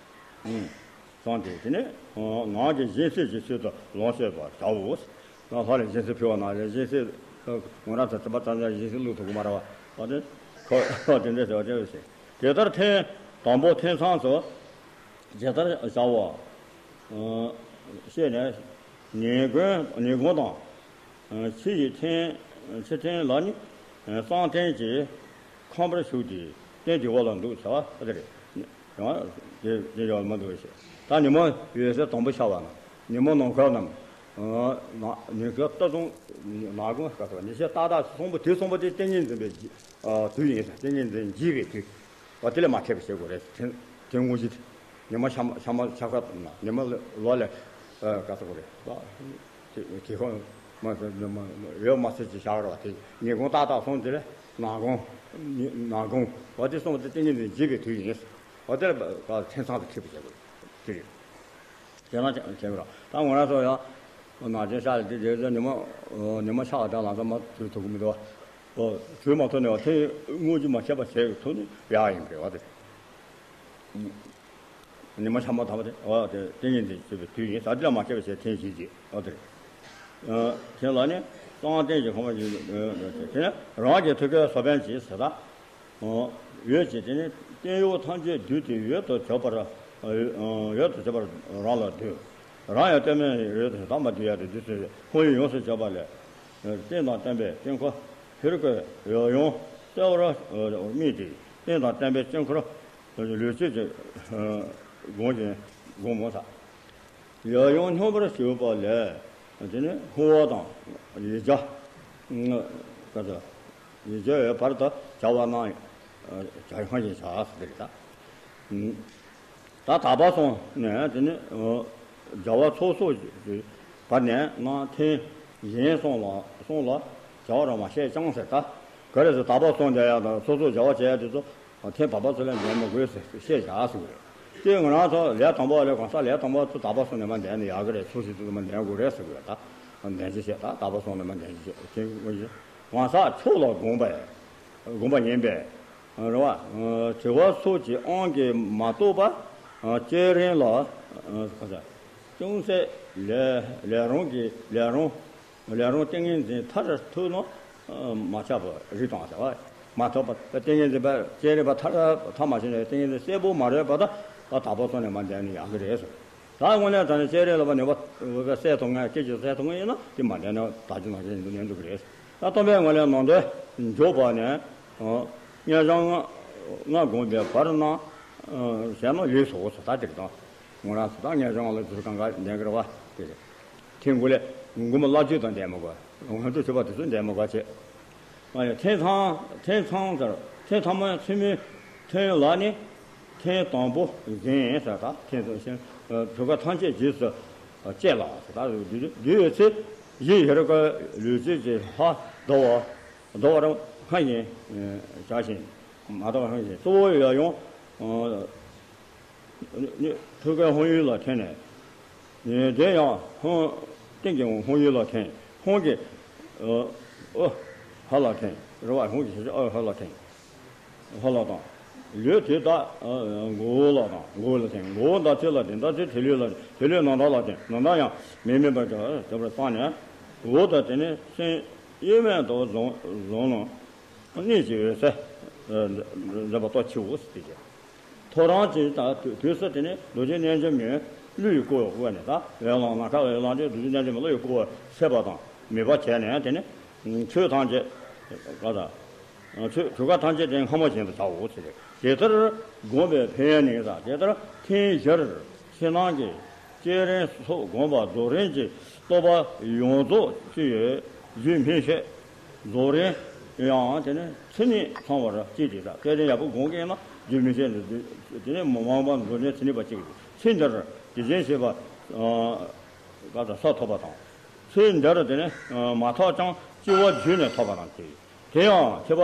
རེད། གསུངས་ཏེ་དེ་ནས་ནང་གི་སྦྱིན་སྲེག་གི་ཚུལ་དུ་ལོངས་སྤྱོད་པར་བྱའོ། ང་ལྷ་ལ་སྦྱིན་སྲེག་ཕུལ་བ་ན་ལས་སྦྱིན་སྲེག་ངོ་ར་ཚ་ཚ་པ་ཚ་ཚ་སྦྱིན་སྲེག་བླུག་ཐུབ་ཀྱི་མ་རེད་བ། ཨ་ནི་ཁོ་ཁོ་དེ་འདྲ་ཟེར་བ་དེ་རེད་ཟེར། དེ་ལྟར་ཐེངས་དང་པོ་ཐེངས་མཚམས་སུ་ཇི་ལྟར་བྱའོ། ཤེས་ནས་ཉིན་གུང་ཉིན་གུང་དང་། ཕྱི་ཡི་ཐེངས་ཕྱི་ཐེངས་ལ་ནི་གསང་རྟེན་གྱི་ཁང་པར་ཞུགས་ཏེ་རྟེན་གྱི་འོག་ལ་འདུག་བྱ་བ་དེ་རེད། ཡང་དེ་དེ་ཡང་མ་འདུག་ཞེས། ད་ཉིན་མོ་འོད་ཟེར་དང་པོ་ཤར་བ་ན་ཉིན་མོ་ནམ་མཁའ་རྣམས་ཉིན་མཁའ་ལྟ་སོང་། ནག་གུང་ག་ཟེར་བ་ཉི་ཤར་ཏག་ཏག་སོང་པོ་དེ་སོང་པོ་དེ་ཏིང་ངེ་འཛིན་པའི་དུས་ཡིན་ཟེར། ཏིང་ངེ་འཛིན་འཇིག་པའི་དུས། འོ་དེ་ལས་མ་ཐེབས་པ་བྱེད་དགོས་རེད། དེ་དེ་དངོས་གཞི་དེ། ཉི་མ་ཤར་མ་ཤར་མ་ཤར་ཁ་ན་ཉི་མ་ལོ་ལས་ག་ཟེར་དགོས་རེད། དེ་དེ་ཁོ་མ་ཟེར་ཉི་མ་འོད་མ་ཟེར་གྱི་ཤར་བ་དེ་ཉིན་གུང་ཏག་ཏག་སོང་དེ་ལས་ནག་གུང་ནག་གུང་འོ་དེ་སོང་བ་དེ་ཏིང་ངེ་འཛིན་འཇིག་པའི་དུས་ཡིན། འོ་དེ་ལ་ཐེངས་མཚམས་སུ་ཁེབས་པ་བྱེད་དགོས་དེ་རེད། དེ་ན་བྱེད་དགོས་ར། ད་ང་རང་ཚོ་ཡང་ནག་ཆེན་ཤར་ལ་དེ་རེད་ཟེར་ཉི་མ་ཉི་མ་ཤར་བ་དང་ལམ་སང་མ་དུས་ཐུག་གི་མི་འདུག་བ། དུས་མ་ཐུག་ནས་བ་དེ་དངོས་གཞི་མ་ཁྱབ་པ་བྱས་ཐུག་ནས་ཡག་ཡིན་པ་རེད་བ་དེ། ཉི་མ་ཤར་མ་ཐག་པ་དེ་འོ་དེ་ཏིང་ངེ་འཛིན་བྱེད་པའི་དུས་ཡིན་ཟེར་དེ་ལ་མ་ཁྱབ་པ་བྱས་ཐེངས་བཞི་རྗེས་འོ་དེ་རེད། དེ་ལ་ནི་གསང་རྟེན་གྱི་ཁང་པ་ཞིག་དེ་ནི་རང་གི་ཐུགས་ཀའི་སོ་བན་གྱིས་ཟེར་ད། འོད་ཀྱིས་དེ་ནི་སྟེང་འོག་ཐམས་ཅད་བསྡུས་ཏེ་འོད་དུ་གྱུར་པར་འོད་དུ་གྱུར་པར་རང་ལ་བསྡུས། རང་ཡང་སྟོད་སྨད་འོད་དུ་དམ་པ་བསྡུས་ཡ་དེ་འདི་ཚོའི་ཕུང་པོ་ཡོངས་སུ་གྱུར་པ་ལས། རྟེན་དང་བརྟེན་པའི་དཀྱིལ་འཁོར་ཧེ་རུ་ཀའི་འོད་ཡངས་གསལ་བར་དམིགས་ཏེ་རྟེན་དང་བརྟེན་པའི་དཀྱིལ་འཁོར་ལུས་སྤྱོད་ཀྱི་སྒོམ་ཞིང་སྒོམ་མོ་ས། འོད་ཡངས་སྙོམས་པར་ཞུགས་པ་ལས་དེ་ནི་ཧཱུྃ་དང་ཡིག་བརྒྱ། ཡིག་བརྒྱ་བར་དུ་བྱ་བ་རྣམས་བྱ་སྔ་ཞིང་བྱ་ཟེར་ད། ད་དག་པ་སོང་ནས་དེ་ནི་བྱ་བ་ཚོགས་གསོག་གི་བར་ནས་ནང་ཐེངས་གཞན་སོང་ལ་སོང་ལ་བྱ་བ་རང་མ་བཤད་ཀྱང་ཟེར་ད། ག་རེ་ཟེར་དག་པ་སོང་བསྡད་ཡག་དང་སོ་སོ་བྱ་བ་བྱེད་ཡག་དེ་ཚོ་ཐེངས་དག་པ་ཚོ་ལས་འདས་མི་དགོས་ཟེར་བཤད་བཞག་ཟེར་གི་རེད། དེ་ང་རང་ཚོ་ལས་དང་པོ་ལས་གང་ཟག་ལས་དང་པོ་ཚོ་དག་པ་སོང་ནས་མ་འདས་ན་ཡག་གི་རེད། ཚོགས་ཞིག་ཚོ་མ་འདས་དགོས་རེད་ཟེར་གི་རེད་ད། འདས་ཀྱི་བཤད་ད་དག་པ་སོང་ནས་མ་འདས་ཀྱི་བཤད་དེ་ངོ་ཤེས། གང་ཟག་མཆོག་ལ་དགོངས་པས་དགོངས་པ་ཡིན་པས། རེད་བ། དྲི་བ་སོགས་ཀྱི་དབང་གིས་མ་རྟོགས་པ། བསྐྱེད་རིམ་ལ། ཅུང་ཟད་ལས་ལས་རུང་གི་ལས་རུང་ལས་རུང་ཏིང་ངེ་འཛིན་མཐར་ཐུག་ན་མ་ཁྱབ་པ་རིགས་དང་ཟེར་བ། མ་ཐོབ་པ་ཏིང་ངེ་འཛིན་པ་བསྐྱེད་རིམ་པ་མཐར་མཐར་མ་ཕྱིན་ནས་ཏིང་ངེ་འཛིན་གསལ་པོ་མ་རེད་པ་ད་ད་དག་པ་སོང་ནས་མ་འདས་ན་ཡག་གི་རེད་ཟེར། ད་དངོས་གནས་དྲང་གནས་སྤྱན་རས་གཟིགས་ལ་ནུས་པ་སད་ཐུབ་མཁན་སྐད་ཅིག་སད་ཐུབ་མཁན་ཡིན་ན་དེ་མ་བསྡད་ན་ད་ཅི་ནང་བཞིན་འདུག་ནས་འདུག་གི་རེད། ད་སྟོན་པའི་ངོས་ལས་ནང་དོན་འཇོག་པ་ནས་ཨ་སྔོན་བྱོན་ལྔ་ལྔ་བསྒོམས་པའི་བར་ན་ཨ་ཞེ་ན་ལུས་སོ་སོ་ད་དེ་རེད་དང་། ངོ་རང་ཚོ་ད་སྔོན་བྱོན་ལྔ་ལ་དུས་གང་ག་ལྡན་གི་རེད་བ། དེ་རེད། དེ་འགོ་ལས་མགོན་པོ་བླ་མཆོད་དང་ལྡན་མི་དགོས། ང་ཚོ་ཆོས་པ་དེ་ཚོ་ལྡན་མི་དགོས་བྱས། ཨ་ཡ་ཐེངས་ཚང་ཐེངས་ཚང་ཟེར། ཐེངས་ཚང་མ་ཚུལ་མིན་ཐོན་ལ་ནི་ཐེངས་དང་པོ་ཟིན་ཟེར། ད་ཐེངས་ཚང་ཞིང་གྲུབ་མཐའ་ཐམས་ཅད་རྗེས་སུ་བཅད་ལ་ཟེར། ད་དུས་ཡོད་ཚེ་གཞི་ཡི་རིག་པ་ལུས་སྤྱོད་ཀྱི་ལྷ་ཟླ་བ་ཟླ་བ་རང་སྔ་ཞིང་བྱ་ཞིང་མ་དག་སྔ་ཞིང་གཙོ་བོ་ཡང་ཡང་། ཐུགས་ཀའི་ཧོང་ཡུལ་ལ་ཐོན་ནས། དེ་ཡང་ཧོང་སྟེང་གི་ཧོང་ཡུལ་ལ་ཐོན། ཧོང་གི་ཨ་ཨ་ཧ་ལ་ཐོན། རེད་བ། ཧོང་གི་ཨ་ཧ་ལ་ཐོན། ཧ་ལ་དང་། ལུས་དེ་དག་མགོ་བོ་ལ་དང་མགོ་བོ་ལ་ཐོན། མགོ་བོ་མདའ་ཚིག་ལ་ཐོན། མདའ་ཚིག་ཐིག་ལེ་ལ་ཐོན། ཐིག་ལེ་ནམ་མཁའ་ལ་ཐོན། ནམ་མཁའ་ཡང་མི་དམིགས་པར་བྱ་བར་བསམས་ནས། འོ་ད་དེ་ནས་སེམས་གཡེང་མེད་དུ་བཟུང་བཟུང་ནས། གཉིས་ཀྱི་འོད་གསལ་འཛིན་པ་ལྟོ་ཆེའོ་ཟེར་ཏེ། ཐོ་རངས་ཀྱི་ད་དུས་སུ་དེ་ནི་རྡོ་རྗེ་རྣལ་འབྱོར་མའི་གླུ་ཡི་བཀོད་པ་ནས། ད་འོད་ལངས་ན་ཁ་འོད་ལངས་ཏེ་རྡོ་རྗེ་རྣལ་འབྱོར་མའི་གླུ་ཡི་བཀོད་པ་ཤེས་པ་དང་མོས་པ་བྱས་ནས། དེ་ནི་ཆོས་ཐམས་ཅད་ག་ད་ཆོས་གྲུབ་མཐའ་ཐམས་ཅད་དེ་སྔ་མ་བཞིན་དུ་བྱའོ་ཟེར། དེ་ལྟར་བསྒོམས་པའི་ཕན་ཡོན་ནི། ད་དེ་ལྟར་ཐེངས་བཞིར་ཕྱི་ནང་གི་བསྐྱེད་རིམ་སོགས་བསྒོམས་པ་རྫོགས་རིམ་གྱི་རྟོགས་པ་ཡོངས་རྫོགས་ཀྱི་རྒྱུད་སྨིན་བྱེད། རྫོགས་རིམ་ཡང་དེ་ནི་ཚུལ་གཉིས་ཚང་བར་བྱེད་ཅིང་། ད་བསྐྱེད་རིམ་ཡག་པོ་བསྒོམ་མཁན་ལ་རྒྱུད་སྨིན་བྱེད། དེ་ནི་མ་འོངས་པ་རྫོགས་རིམ་ཚུལ་གཉིས་པ་གཅིག་རེད། ཚེ་འདིར་དེ་བཞིན་གཤེགས་པ་ག་ད་ས་ཐོབ་པ་དང་། ཚེ་འདིར་དེ་ནི་མ་ཐོབ་ཀྱང་སྐྱེ་བ་བརྒྱུད་ནས་ཐོབ་པ་དང་། དེ་དེ་ཡང་ཐེག་པ་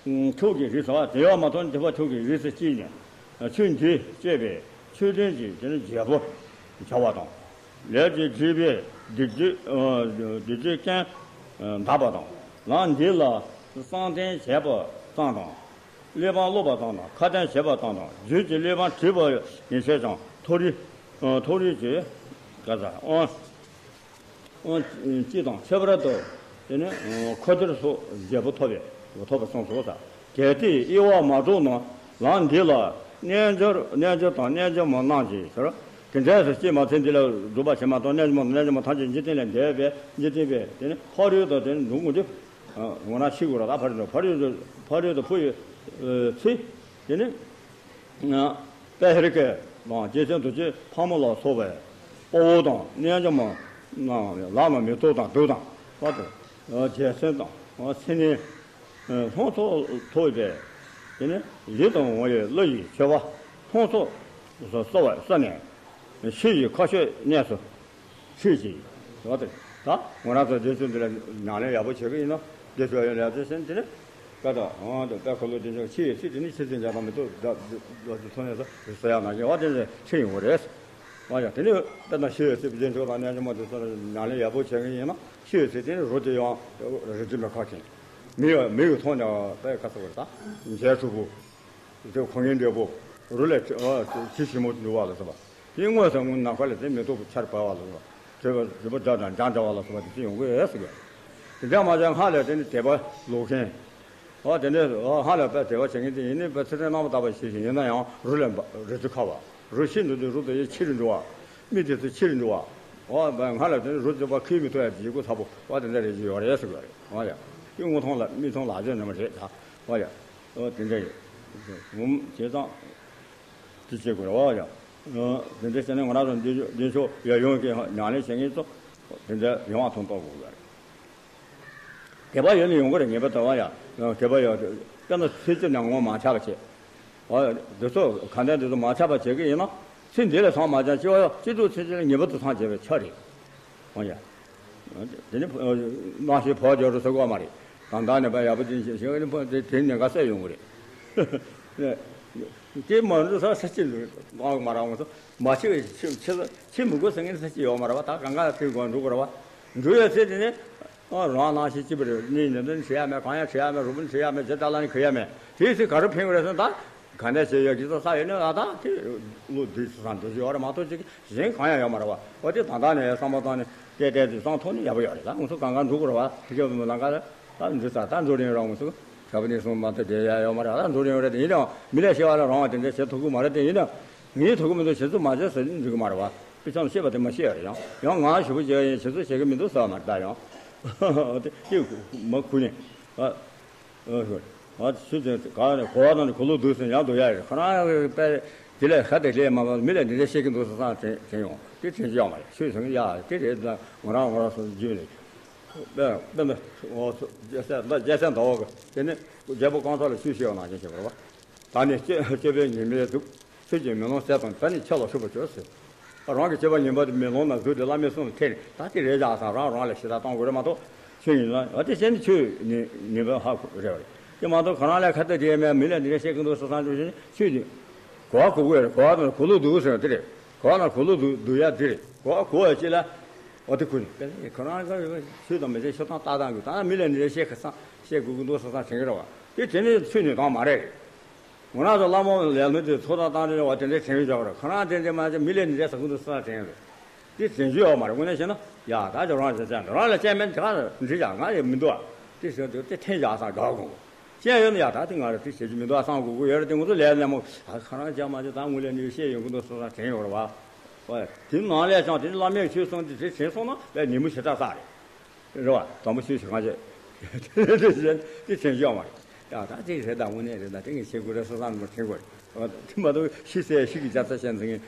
མཆོག་གི་རིགས་སུ། དེ་ཡང་མ་ཐོབ་ནས་ཐེག་པ་མཆོག་གི་རིགས་སུ་སྐྱེས་ནས། ཆོས་འདི་སྤྱད་པས་ཆོས་ལྡན་གྱི་དེ་ནི་རྒྱལ་པོ་བྱ་བ་དང་། ལས་ཀྱི་སྒྲིབ་པའི་སྡིག་སྒྲིབ་སྡིག་སྒྲིབ་རྐྱེན་འདག་པ་དང་། ལམ་འདི་ལ་བསམ་གཏན་བྱས་པ་ཙམ་དང་། གླེགས་བམ་ཀློག་པ་ཙམ་དང་། ཁ་ཏོན་བྱེད་པ་ཙམ་དང་། རྒྱུད་ཀྱི་གླེགས་བམ་བྲིས་པ་ཡང་བྱས་ཀྱང་མཐོ་རིས་མཐོ་རིས་ཀྱི་ག་ས་དབང་། སྤྱི་དང་ཁྱད་པར་དུ་དེ་ནི་མཁོ་གཏེར་སོགས་རྒྱས་པོ་ཐོབ་པས་ཐོབ་པ་གསུངས་སོ། ད་གལ་ཏེ་དབྱེ་བ་མ་གྲུབ་ན་ལམ་འདི་ལ་རྣལ་འབྱོར་རྣལ་འབྱོར་དང་རྣལ་འབྱོར་མ་རྣམས་ཀྱིས་ཟེར། དེ་འདྲ་སུ་སྐྱེས་མ་ཚད་འདི་ལ་སྒྲུབ་པ་བྱེད་མ་ཐུབ། རྣལ་འབྱོར་མ་རྣལ་འབྱོར་མ་ཐམས་ཅད་འཇིག་རྟེན་ལས་འདས་པས་འཇིག་རྟེན་པས་དེ་ནི་ཕ་རོལ་ཏུ་དེ་ནི་འགྲོ་དགོས་ཏེ། ངོ་ན་ཤི་དགོས་ར། ད་ཕ་རོལ་ཏུ་ཕ་རོལ་ཏུ་ཕ་རོལ་ཏུ་འཕོ་བའི་ཚེ་དེ་ནི། དཔལ་ཧེ་རུ་ཀའི་དང་རྗེ་བཙུན་རྡོ་རྗེ་ཕག་མོ་ལ་སོགས་པའི་དཔའ་བོ་དང་རྣལ་འབྱོར་མ་རྣམས་ལམ་ལ་མེ་ཏོག་དང་གདུགས་དང་བར་དུ་རྒྱལ་མཚན་དང་མཚན་ནི་ལྷུན་ཐོགས་ཐོགས་པས། དེ་ནི་ལུས་དང་ངོ་བོའི་བློ་ཡི་མཆོད་པ་ལྷུན་ཐོགས་སུ་གསོལ་བ་གསོལ་ནས་ཕྱི་ཡི་མཁའ་སྤྱོད་གནས་སུ། ཆོས་ཅིག་ཡོད་དེ། ད་ང་རང་ཚོ་འདི་ཚོ་འདི་ལ་ཉམས་ལེན་ཡག་པོ་བྱེད་ཀྱི་ཡིན་ན་འདི་ཚོ་ཡོད་ལས་ཚེ་ཟིན་དེ་ནི་ཀ་ད་འོང་དུ་དཔལ་འཁོར་ལོ་བདེ་མཆོག་ཆེ་ཡི་ཚེ་དེ་ནི་ཆེ་ཚེ་འཇལ་དང་མི་ཐུབ་ད་ལོ་ཚོ་ཐོན་ནས་ས་ས་ཡག་ན་གི་བ་དེ་ཚེ་ཆེ་ཡོང་གི་རེད། ཨ་ཡ་དེ་ནི་དཔེར་ན་ཆེ་ཡི་ཚེ་བདེ་མཆོག་དང་རྣལ་འབྱོར་མ་དེ་ཚོ་ལ་ཉམས་ལེན་ཡག་པོ་བྱེད་ཀྱི་ཡིན་ན་ཆེ་ཡི་ཚེ་དེ་ནི་རོ་དེ་ཡང་རི་དེ་མི་ཁ་ཁེངས་མི་ཡ་མི་ཡི་ཐོག་ནས་དཔེ་ཁ་ཚ་བར་ད་འཇལ་ཐུབ་བོ། དེ་ཁོ་ངའི་འབྲས་བུ་རུ་ལས་ཇི་ཞིམ་མོ་འདུག་བ་ལ་སོགས་པ། དེ་དངོས་སུ་དངོས་ནམ་མཁའ་ལས་དེ་མེ་ཏོག་ཆར་འབབ་བ་ལ་སོགས་པ། དྲོད་པ་རི་བོ་འདྲ་དང་འཇང་འདྲ་བ་ལ་སོགས་པ་དེ་ཚོ་ཡོང་གི་ཡོད་ཟེར་གི། དེ་འདྲ་མ་བྱས་སྔགས་ལས་དེ་ནི་དད་པ་ལོག་མཁན། ཨོ་དེ་འདྲ་ཨོ་སྔགས་ལས་དཔེ་དད་པ་བྱེད་མཁན་དེ་ཡིན་ནི་དཔེ་ཚེ་ཚད་རྣམ་པར་དག་པ་ཞིག་ཞིག་ཡིན་ན་ཡང་རུ་ལས་རི་ཚོ་ཁ་བ། རུ་ཤིན་ཏུ་དེ་རུ་དེ་ཡི་ཆེ་རུ་འགྲོ་བ། མི་དེ་ཚོ་ཆེ་རུ་འགྲོ་བ། ཨོ་སྔགས་ལས་དེ་ནི་རུ་དེ་བ་ཁེལ་མི་ཐུབ་ཡ་ལྗིད་ཁོག་ཚ་པོ་ཨོ་དེ་འདྲ་རེ་ཞིག་ཡོད་རེད་ཟེར་གི་རེད། ཨོ་ཡ། དེ་དངོས་མཐོང་ལ་མིག་མཐོང་ལག་ཟིན་ནི་མ་རེད་ད། ཨོ་ཡ། ཨོ་དེ་འདྲ་ཡོད། ངོམ་བྱས་ཙང་། དེ་བྱེད་དགོས་རེད་བ་ཡ། དེ་འདྲ་བྱས་ནས་ང་རང་ཚོ་འདི་འདི་ཕྱོགས་ཡར་ཡོང་གི་ཉམས་ལེན་བྱེད་མཁན་ཚོ་དེ་འདྲ་ཡོང་བ་མཐོང་རྟོགས་དགོས་རེད། དད་པ་ཡོད་ན་ཡོང་གི་རེད་ངེས་པར་དུ་བ་ཡ། དད་པ་ཡོད་དཔེར་ན་ཚེ་གཅིག་ནས་ངོ་མ་ཆགས་པ་བྱེད། བ་འདི་ཚོ་གང་ལྟར་འདི་ཚོ་མ་ཆགས་པ་བྱེད་ཀྱི་ཡིན་ན་ཚེ་འདི་ལ་སངས་མ་རྒྱ་སྐྱེ་བ་ཡོད་སྐྱེ་དུས་ཚེ་གཅིག་ལ་ངེས་པར་དུ་སངས་རྒྱས་པའི་ཆ་རེད། འོ་ཡ། དེ་ནི་རྣམ་ཤེས་བག་འཇོག་རུ་ཟེར་གོ་མ་རེད། ད་ལྟ་ནས་པ་ཡག་པོ་ཅན་ཞིག་ཞིག་ནི་དེ་ནི་ག་ས་ཡོང་གི་རེད། དེ་མ་འདུག་ས་ས་ཅི་འདུག་ང་མ་རང་ངོ་སོ་མ་ཆེ་བའི་ཆེ་ཆེ་ཆེ་མི་དགོས་ཟེར་མཁན་ས་ཅི་ཡོད་མ་རེད་བ། ད་གང་ག་དེ་དགོས་འགྲོ་དགོས་རེད་བ། འགྲོ་ཡ་ཚེ་དེ་ནི་རང་རྣམ་ཤེས་སྐྱིད་པ་རེད། གཉིས་ནས་འདི་བྱེད་ཡ་མེད། གང་ཡང་བྱེད་ཡ་མེད། རུ་བུ་བྱེད་ཡ་མེད། ཇི་ལྟ་ལ་ནི་གི་ཡ་མེད། དེའི་ཚེ་ག་རུ་ཕན་གི་རེད་ཟེར་ན་ད། ག་འདྲ་བྱས་ཡོད་ཀྱི་ས་ས་ཡོད་ནི་ཨ་ད་དེ་བློ་བདེ་སི་སང་འདོད་ཅི་ཡོད་རེད་མ་གཏོགས་ཅིག་གཞན་གང་ཡང་ཡོད་མ་རེད་བ། འོ་དེ་ད་ལྟ་ནས་བསམ་པ་བཏང་ནས་བལྟས་བལྟས་དུས་བསམ་ཐོག་ནས་ཡག་པོ་ཡོད་རེད། ད་ང་ཚོ་གང་ག་འགྲོ་དགོས་རེད་བ། དེ་ཁྱོད་མི་ལང་ཀ་ད་འདི་ས་ད་འགྲོ་རིང་རང་ངོ་སུ་ཁྱབ་ནས་སོང་མ་ཐེ་བསྡད་ཡ་ཡོད་མ་རེད། ད་འགྲོ་རིང་རེད། དེ་ཡིན་ནའང་མི་ལས་ཤེས་བ་ལ་རང་བ་དེ་འདྲ་བྱེད་ཐུབ་ཀྱི་མ་རེད། དེ་ཡིན་ནའང་ངས་ཐུབ་ཀྱི་མི་འདུག་བྱེད་ཚུལ་མ་བྱེད་ཟེར་ནས་འགྲིག་གི་མ་རེད་བ། དཔེ་ཆ་ནས་བཤད་པ་དེ་མ་བཤད་ཡ་རེད། ཡང་ཡང་ང་ཞུ་བ་བྱས་ཡིན། བྱེད་ཚུལ་བྱེད་ཀྱི་མི་འདུག་ཟེར་བ་མ་རེད་ད། ཡང་དེ་དེ་མ་གུ་ནས་ཨ་ཨ་ཨ་ཞུ་ཅན་ག་ནས་གོ་བ་དང་གོ་ལུགས་འདུག་ཟེར་ཡང་འདུག་ཡ་རེད། ཁོ་རང་དཔེ་དེ་ལས་ཁ་དེ་ལས་མ་མི་ལ་འདི་འདྲ་བཤད་ཀྱི་འདུག་ཟེར་བསམ་དྲན་དྲན་ཡོང་། དེ་དྲན་རྒྱུ་ཡོད་མ་རེད། ཆོས་ཟེར་ཡ་དེ་རེད། ད་ང་རང་ང་རང་སོ་རྒྱུས་ནས་དཔེ་དཔེ་མི་རྒྱལ་སྲས་ཟླ་བ་གི་དེ་ནས་རྒྱལ་པོ་རྐང་ཚ་ལ་ཆོས་བཤད་པ་ནང་བཞིན་བྱེད་པ་རེད་བ། ད་ནི་སྤྱོད་སྤྱོད་པའི་ཉི་མའི་གཟུགས། ཚུལ་གྱིས་མེ་ལོང་ཟས་དང་། ད་ནི་ཆེ་ལ་ཞུགས་པར་གྱུར་ཟེར། རང་གི་སྤྱོད་པ་ངན་པ་དེ་མེ་ལོང་ནང་གཟུགས་དེ་བླ་མའི་གསུང་ལ་ཐེ་ནས་ད་དེ་རེད་ཀྱང་བསམ་རང་རང་ལ་ཞེ་དྲག་གཏོང་དགོས་རེད་མ་གཏོགས། ཆོས་ཉིད་ལ་འོ་དེ་བྱས་ནས་ཆོས་ཉིད་ཉིད་པ་ཧ་གོ་རེད་བ་རེད། དེ་མ་གཏོགས་ཁོ་རང་ལ་ཁ་གཏད་དེ་མེད། མི་ལ་འདི་འདྲ་བཤད་ཀྱི་འདུག་ཟེར་བསམ་བྱུང་ཞིག་ནི་ཆོས་ཉིད་གོ་བ་གོ་དགོས་རེད། གོ་བ་དང་གོ་ལུགས་འདུག་ཟེར་དེ་རེད། གོ་བ་དང་གོ་ལུགས་འདུག་འདུག་ཡ་དེ་རེད། གོ་བ་གོ་བ་ཅི་ལ་འོ་དེ་ཁུ་ནས་ཁོ་རང་ག་ཆོས་དང་མི་ཆོས་ཤོ་ཐང་ལྟ་སྟངས་ཀྱི་ད་མི་ལ་འདི་འདྲ་བཤད་ཁ་སང་བཤད་དགོས་ཀྱི་འདུག་ཟེར་བསམ་དྲན་གྱི་རེད་བ། དེ་དེ་ནི་ཆོས་ཉིད་དང་མ་རེད། ང་རང་ཚོ་བླ་མ་ལས་མི་དེ་ཚོ་ཐག་བཏང་རེད་བ། དེ་འདྲའི་དྲན་གྱི་ཡོད་རེད། ཁོ་རང་དེ་འདྲའི་མ་བྱས་མི་ལས་འདི་འདྲའི་ཟ་ཁུ་འདུག་ས་དྲན་རེད། དེ་དྲན་རྒྱུ་ཡོད་མ་རེད། དངོས་གནས་བཤད་ན་ཡ་ད་ཅི་རང་བྱས་ཙང་རང་ལ་སྐྱེ་མེད་དེ་ག་འདྲི་ཡ་ང་ཡི་མི་འདུག་ཨ། དེ་བྱས་དུས་དེ་འཐེན་བཞག་སང་དགའ་དགོངས་ཅན་ཡོད་ན་ཡ་ད་དེ་ང་རང་དེ་བྱེད་རྒྱུ་མི་འདུག་ཨ་བསམ་དགོས་ཀྱི་ཡོད་རེད། དེ་ང་ཚོ་ལས་སླ་མོ་ཨ་ཁོ་རང་ཅག་མ་ཅི་ད་དངུལ་ལས་ནུས་བཤད་ཡོང་གི་འདུག་ས་དྲན་ཡོད་རེད་བ། ཨོ་ཡ་དེ་ནང་ལས་ཀྱང་དེ་བླ་མས་ཆོས་གསུངས་དེ་དེ་དྲན་སོང་ན་ལས་ཉིན་མོ་ཞེ་དྲག་བསགས་རེད། རེད་བ། དང་པོ་ཆོས་ཞུ་གང་བྱེད། དེ་དྲན་ཤོག་མ་རེད། ཡ་ད་དེ་རེད། ད་དངོས་གནས་རེད། ད་དེ་ངས་བྱེད་དགོས་རེད་བསམ་བསམ་དྲན་དགོས་རེད། དེ་མ་གཏོགས་ཤི་ཟེར་ཤི་གི་རྒྱ་ཚ་ཞེན་འཛིན་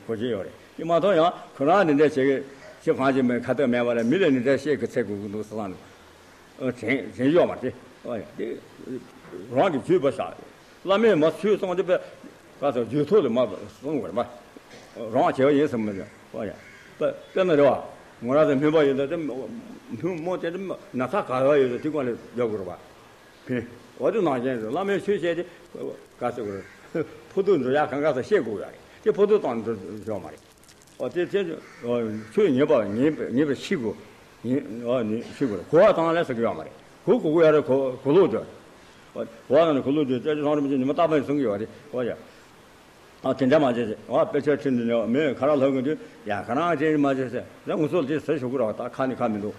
གོ་ཆེ་ཡོད་རེད། དེ་མ་གཏོགས་ཡང་ཁོ་རང་འདི་འདྲ་བྱེད་གི་ཆེ་གང་བྱེད་མེད་ཁ་ཐག་མེད་པ་ལ་མི་ལ་འདི་འདྲ་བཤད་གི་ཚེ་དགོས་ཀྱི་འདུག་བསམ་དྲན་དྲན་ཤོག་མ་རེད། ཨོ་ཡ་དེ་རང་གི་བརྒྱུད་པ་བཞག་བླ་མས་མ་ཆོས་གསུངས་དེ་པས་ག་ཚོད་རྒྱུད་ཐོག་ལ་མ་གསུངས་པར་མ་རང་བྱས་པ་ཡིན་སམ་མི་འདུག་ཨོ་ཡ། དཔེ་དཔེར་ན་རེད་བ། ང་རང་ཚོ་སྨན་པ་ཡིན་ད་དེ་སྨན་མོ་དེ་དེ་ན་ཚ་ག་བ་ཡོད་ད་དེ་སྒང་ལ་རྒྱག་དགོས་རེད་བ། ཕན། འོ་དེ་ནང་བཞིན་རེད། བླ་མས་ཆོས་བཤད་དེ་ག་ཚོད་དགོས་རེད། ཕོ་ཐུག་འགྲོ་ཡག་གང་ག་ཚོད་བཤད་དགོས་ཡ་རེད། དེ་ཕོ་ཐུག་དང་འགྲོ་ཞོག་མ་རེད། ཨོ་དེ་དེ་ཆོས་ཉན་པ་ཉན་ཉན་པར་ཤེས་དགོས། ཉན་ཨོ་ཉན་ཤེས་དགོས་རེད། གོ་བ་དང་ལས་ཟེར་གི་ཡོད་མ་རེད། གོ་གོ་གོ་ཡ་རེད། གོ་གོ་ལོག་འདོད། ཨོ་གོ་བ་དང་གོ་ལོག་འདོད་ཅེས་ཚང་རིན་པོ་ཆེ་ཉི་མ་རྟག་པར་གསུང་གི་ཡོད་རེད། ཨོ་ཡ། ཨ་དེ་འདྲ་མ་བྱེད་ཟེར། ཨོ་དཔེ་ཆ་ཁྲིད་འདི་ནས་མི་ཁ་ར་ལྷག་གི་འདུག་ཡ། ཁ་རང་ཅན་མ་བྱེད་ཟེར། ད་ངུ་ཚོ་དེ་ཟེར་ཞུ་གི་རོགས། ད་ཁ་ནི་ཁ་མི་འདུག་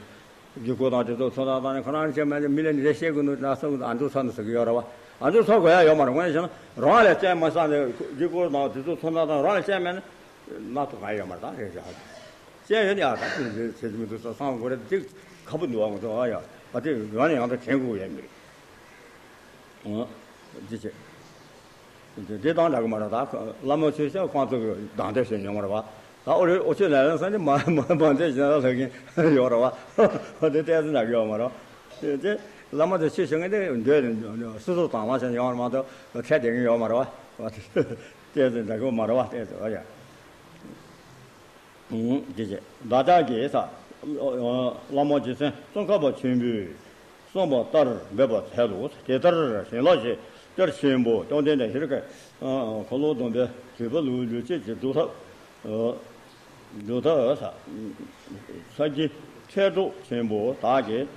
བརྒྱུད་སྐུར་དང་དེ་ཚོ་ཚོན་མདངས་བཏང་ནས་ཁོ་རང་ཅན་མ་བྱེད་མི་ལ་འདི་འདྲ་བཤད་གི་འདུག་ན་སོ་ཨ་འདུག་ས་འདུག་ཟེར་གི་ཡོད་རེད་བ། ཨ་འདུག་ཚོ་དགོས་ཡ་ཡོད་མ་རེད། དངོས་གནས་བྱས་ན་རང་ལ་ཅན་མ་བསགས་ནས་བརྒྱུད་སྐུར་དང་དེ་ཚོ་ཚོན་མདངས་བཏང་རང་ལ་ཅན་མེད་ན། སྣ་ཐོ་གང་ཡོད་མ་རེད། ད་རེད་བཞག་ཅན་ཡོད་ཡ། ད་དེ་རེད་ཟེར་གྱི་མི་འདུག་ས་བསམ་དགོས་རེད། དེ་ཁ་པོ་འདུག་ཨ། ང་ཚོ་ཨ་ཡ་ཨ་དེ་ཡང་ནས་ཡང་དུ་དྲན་དགོས་ཡ་མི་རེད། ཨོ། འདི་བྱེད། འདི་འདི་དང་འདྲ་གི་མ་རེད། ད་བླ་མ་ཆོས་བཤད་ཁོང་ཚོ་གི་གདམས་དེབ་ཞིག་ཉོ་མ་རེད་བ། ད་ཨོ་རེད། ཨོ་ཆོས་ལས་ལ་ས་འདི་མ་མ་མ་འདི་བཞིན་ལ་ལྷག་གིན་ཡོད་རེད་བ། འདི་ཏོག་ཙམ་འདྲ་གི་ཡོད་མ་རེད། དེ་བླ་མ་དེ་ཆོས་བཤད་མཁན་དེ་འདོད་སོ་སོ་དང་བླངས་བྱས་ཡོང་བ་མ་གཏོགས་འཕྲད་བསྡད་མཁན་ཡོད་མ་རེད་བ། ཏོག་ཙམ་འདྲ་གི་མ་རེད་བ། ཏོག་ཙམ་ཨོ་ཡ། འདི་བྱས། བདག་ཅག་གིས་ས། བླ་མ་རྗེ་བཙུན་ཙོང་ཁ་པ་ཆེན་པོས་གསུངས་པ་ལྟར་འབད་པར་འཚལ་ལོ། དེ་ལྟར་བྱིན་རླབས་ཀྱི་གཏེར་ཆེན་པོ་བཅོམ་ལྡན་འདས་ཤེལ་དཀར་འཁོར་ལོ་སྡོམ་པའི་བརྒྱུད་པ་ལུས་ལུས་བྱེད་ཀྱི་སྒྲུབ་ཐབས། སྒྲུབ་ཐབས་ས། ས་ཀྱི་མཁས་གྲུབ་ཆེན་པོ་དག་གིས་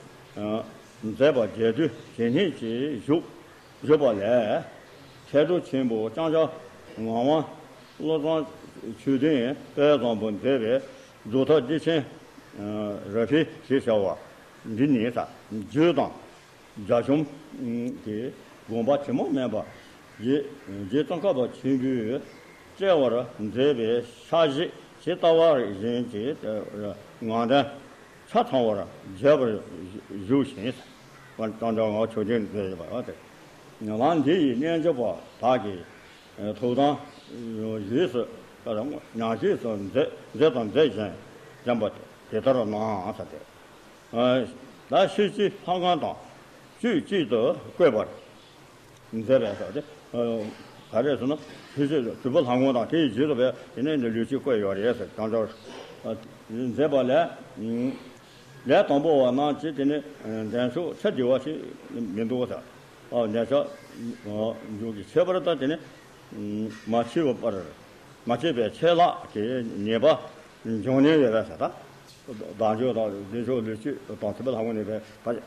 མཛད་པ་རྒྱས་བསྡུས་ཇི་སྙེད་ཅིག་བཞུགས། བཞུགས་པ་ལས། མཁས་གྲུབ་ཆེན་པོ་ལྕང་སྐྱ་ངག་དབང་བློ་བཟང་ཆོས་ལྡན་དཔལ་བཟང་པོས་མཛད་པའི་རྫོགས་ཐབས་བདེ་ཆེན་རབ་འཕེལ་ཞེས་བྱ་བ་འདི་ནི་ས་རྒྱུད་དང་རྒྱ་གཞུང་གི་དགོངས་པ་དྲི་མ་མེད་པ་རྗེ་རྗེ་ཙོང་ཁ་པ་ཆེན་པོས་བཀྲལ་བར་མཛད་པའི་ཕྱག་བཞེས་ཇི་ལྟ་བ་བཞིན་གྱི་ངག་འདོན་ཆ་ཚང་བར་མཛད་པར་བཞུགས་ཤིང་། ལྕང་སྐྱ་ངག་དབང་ཆོས་ལྡན་མཛད་པ་སྟེ། ལམ་འདི་ཡི་རྣལ་འབྱོར་པ་དག་གིས་ཐུགས་དམ་རྗེས་སུ་ཉམས་རྗེས་སུ་མཛད་མཛད་དང་མཛད་བཞིན་བྱོན་པ་དེ་ལྟར་སྣང་ས་ཏེ། ད་ཤེས་བྱའི་ལྷ་ཁང་དང་བཅུད་གཅིག་ཏུ་བཀོད་པར། མཛད་པའི་ས་དེ། ག་རེ་ཟེར་ན། ཆོས་སྤྱོད་སྒྲུབ་པ་ལྷ་ཁང་དང་དེའི་རྗེས་སུ་བས་དེ་ནས་འདི་ལུས་ཀྱི་བཀོད་ཡོད་རེད་ཟེར། ཀྱང་ཀྱང་། མཛད་པ་ལས། ལས་དང་པོ་བ་རྣམས་ཀྱིས་དེ་ནི་འདོད་ཆགས་ཆ་བདེ་བ་ཞིག་མི་འདུག་ཟེར། འདོད་ཆགས་འཇུག་གི་ཁྱད་པར་དང་དེ་ནི་མ་མཆིས་པར། མ་མཆིས་པའི་ཆད་ལྷག་གི་ཉེས་པ་འབྱུང་ནས་ཡོད་པས་ཟེར་ད། བདག་འཇོག་དང་བདེ་མཆོག་ལུས་སྤྱོད་དང་ཐུབ་པ་ལྷ་ཁང་ནས་བས་ད་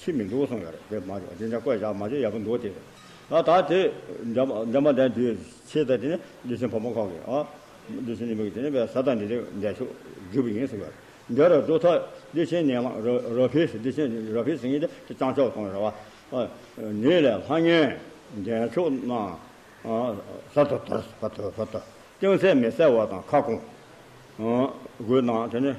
ཕྱི་མི་འདུག་གསུངས་ཡོད་རེད། དེ་མ་བྱུང་དེ་འདྲ་བཀོད་བཞག་མ་བྱུང་ཡག་པོ་འདུག་དེ། ད་ད་དེ་འདྲ་མ་འདྲ་མ་འདྲ་འདུས་ཆེ་ད་དེ་ནི་བདེ་ཆེན་ཕོ་མོ་ཁག་གི་ཨ། བདེ་ཆེན་ཉི་མ་གི་དེ་ནི་བས་ས་དང་འདི་འདྲའི་འདས་ཆོག་བརྒྱུད་པ་ཡིན་ཟེར་ཡོད་རེད། འདི་རུ་རྫོགས་ཐབས་བདེ་ཆེན་ཉེ་ལམ་རོ་རོ་ཕེ་བདེ་ཆེན་རོ་ཕེ་ཟེར་མཁན་དེ་ཀྱང་ཀྱང་གཏོང་རེད་བ། ཨ་ནི་ལས་ལྷ་ངན་འདས་ཆོག་ན། ཨ་ས་ཐོ་ཐར་ས་ཐོ་ས་ཐོ་ཏིང་སེ་མི་གསལ་བ་དང་ཁ་སྐོང་། སྒོས་གནང་། དེ་ནས་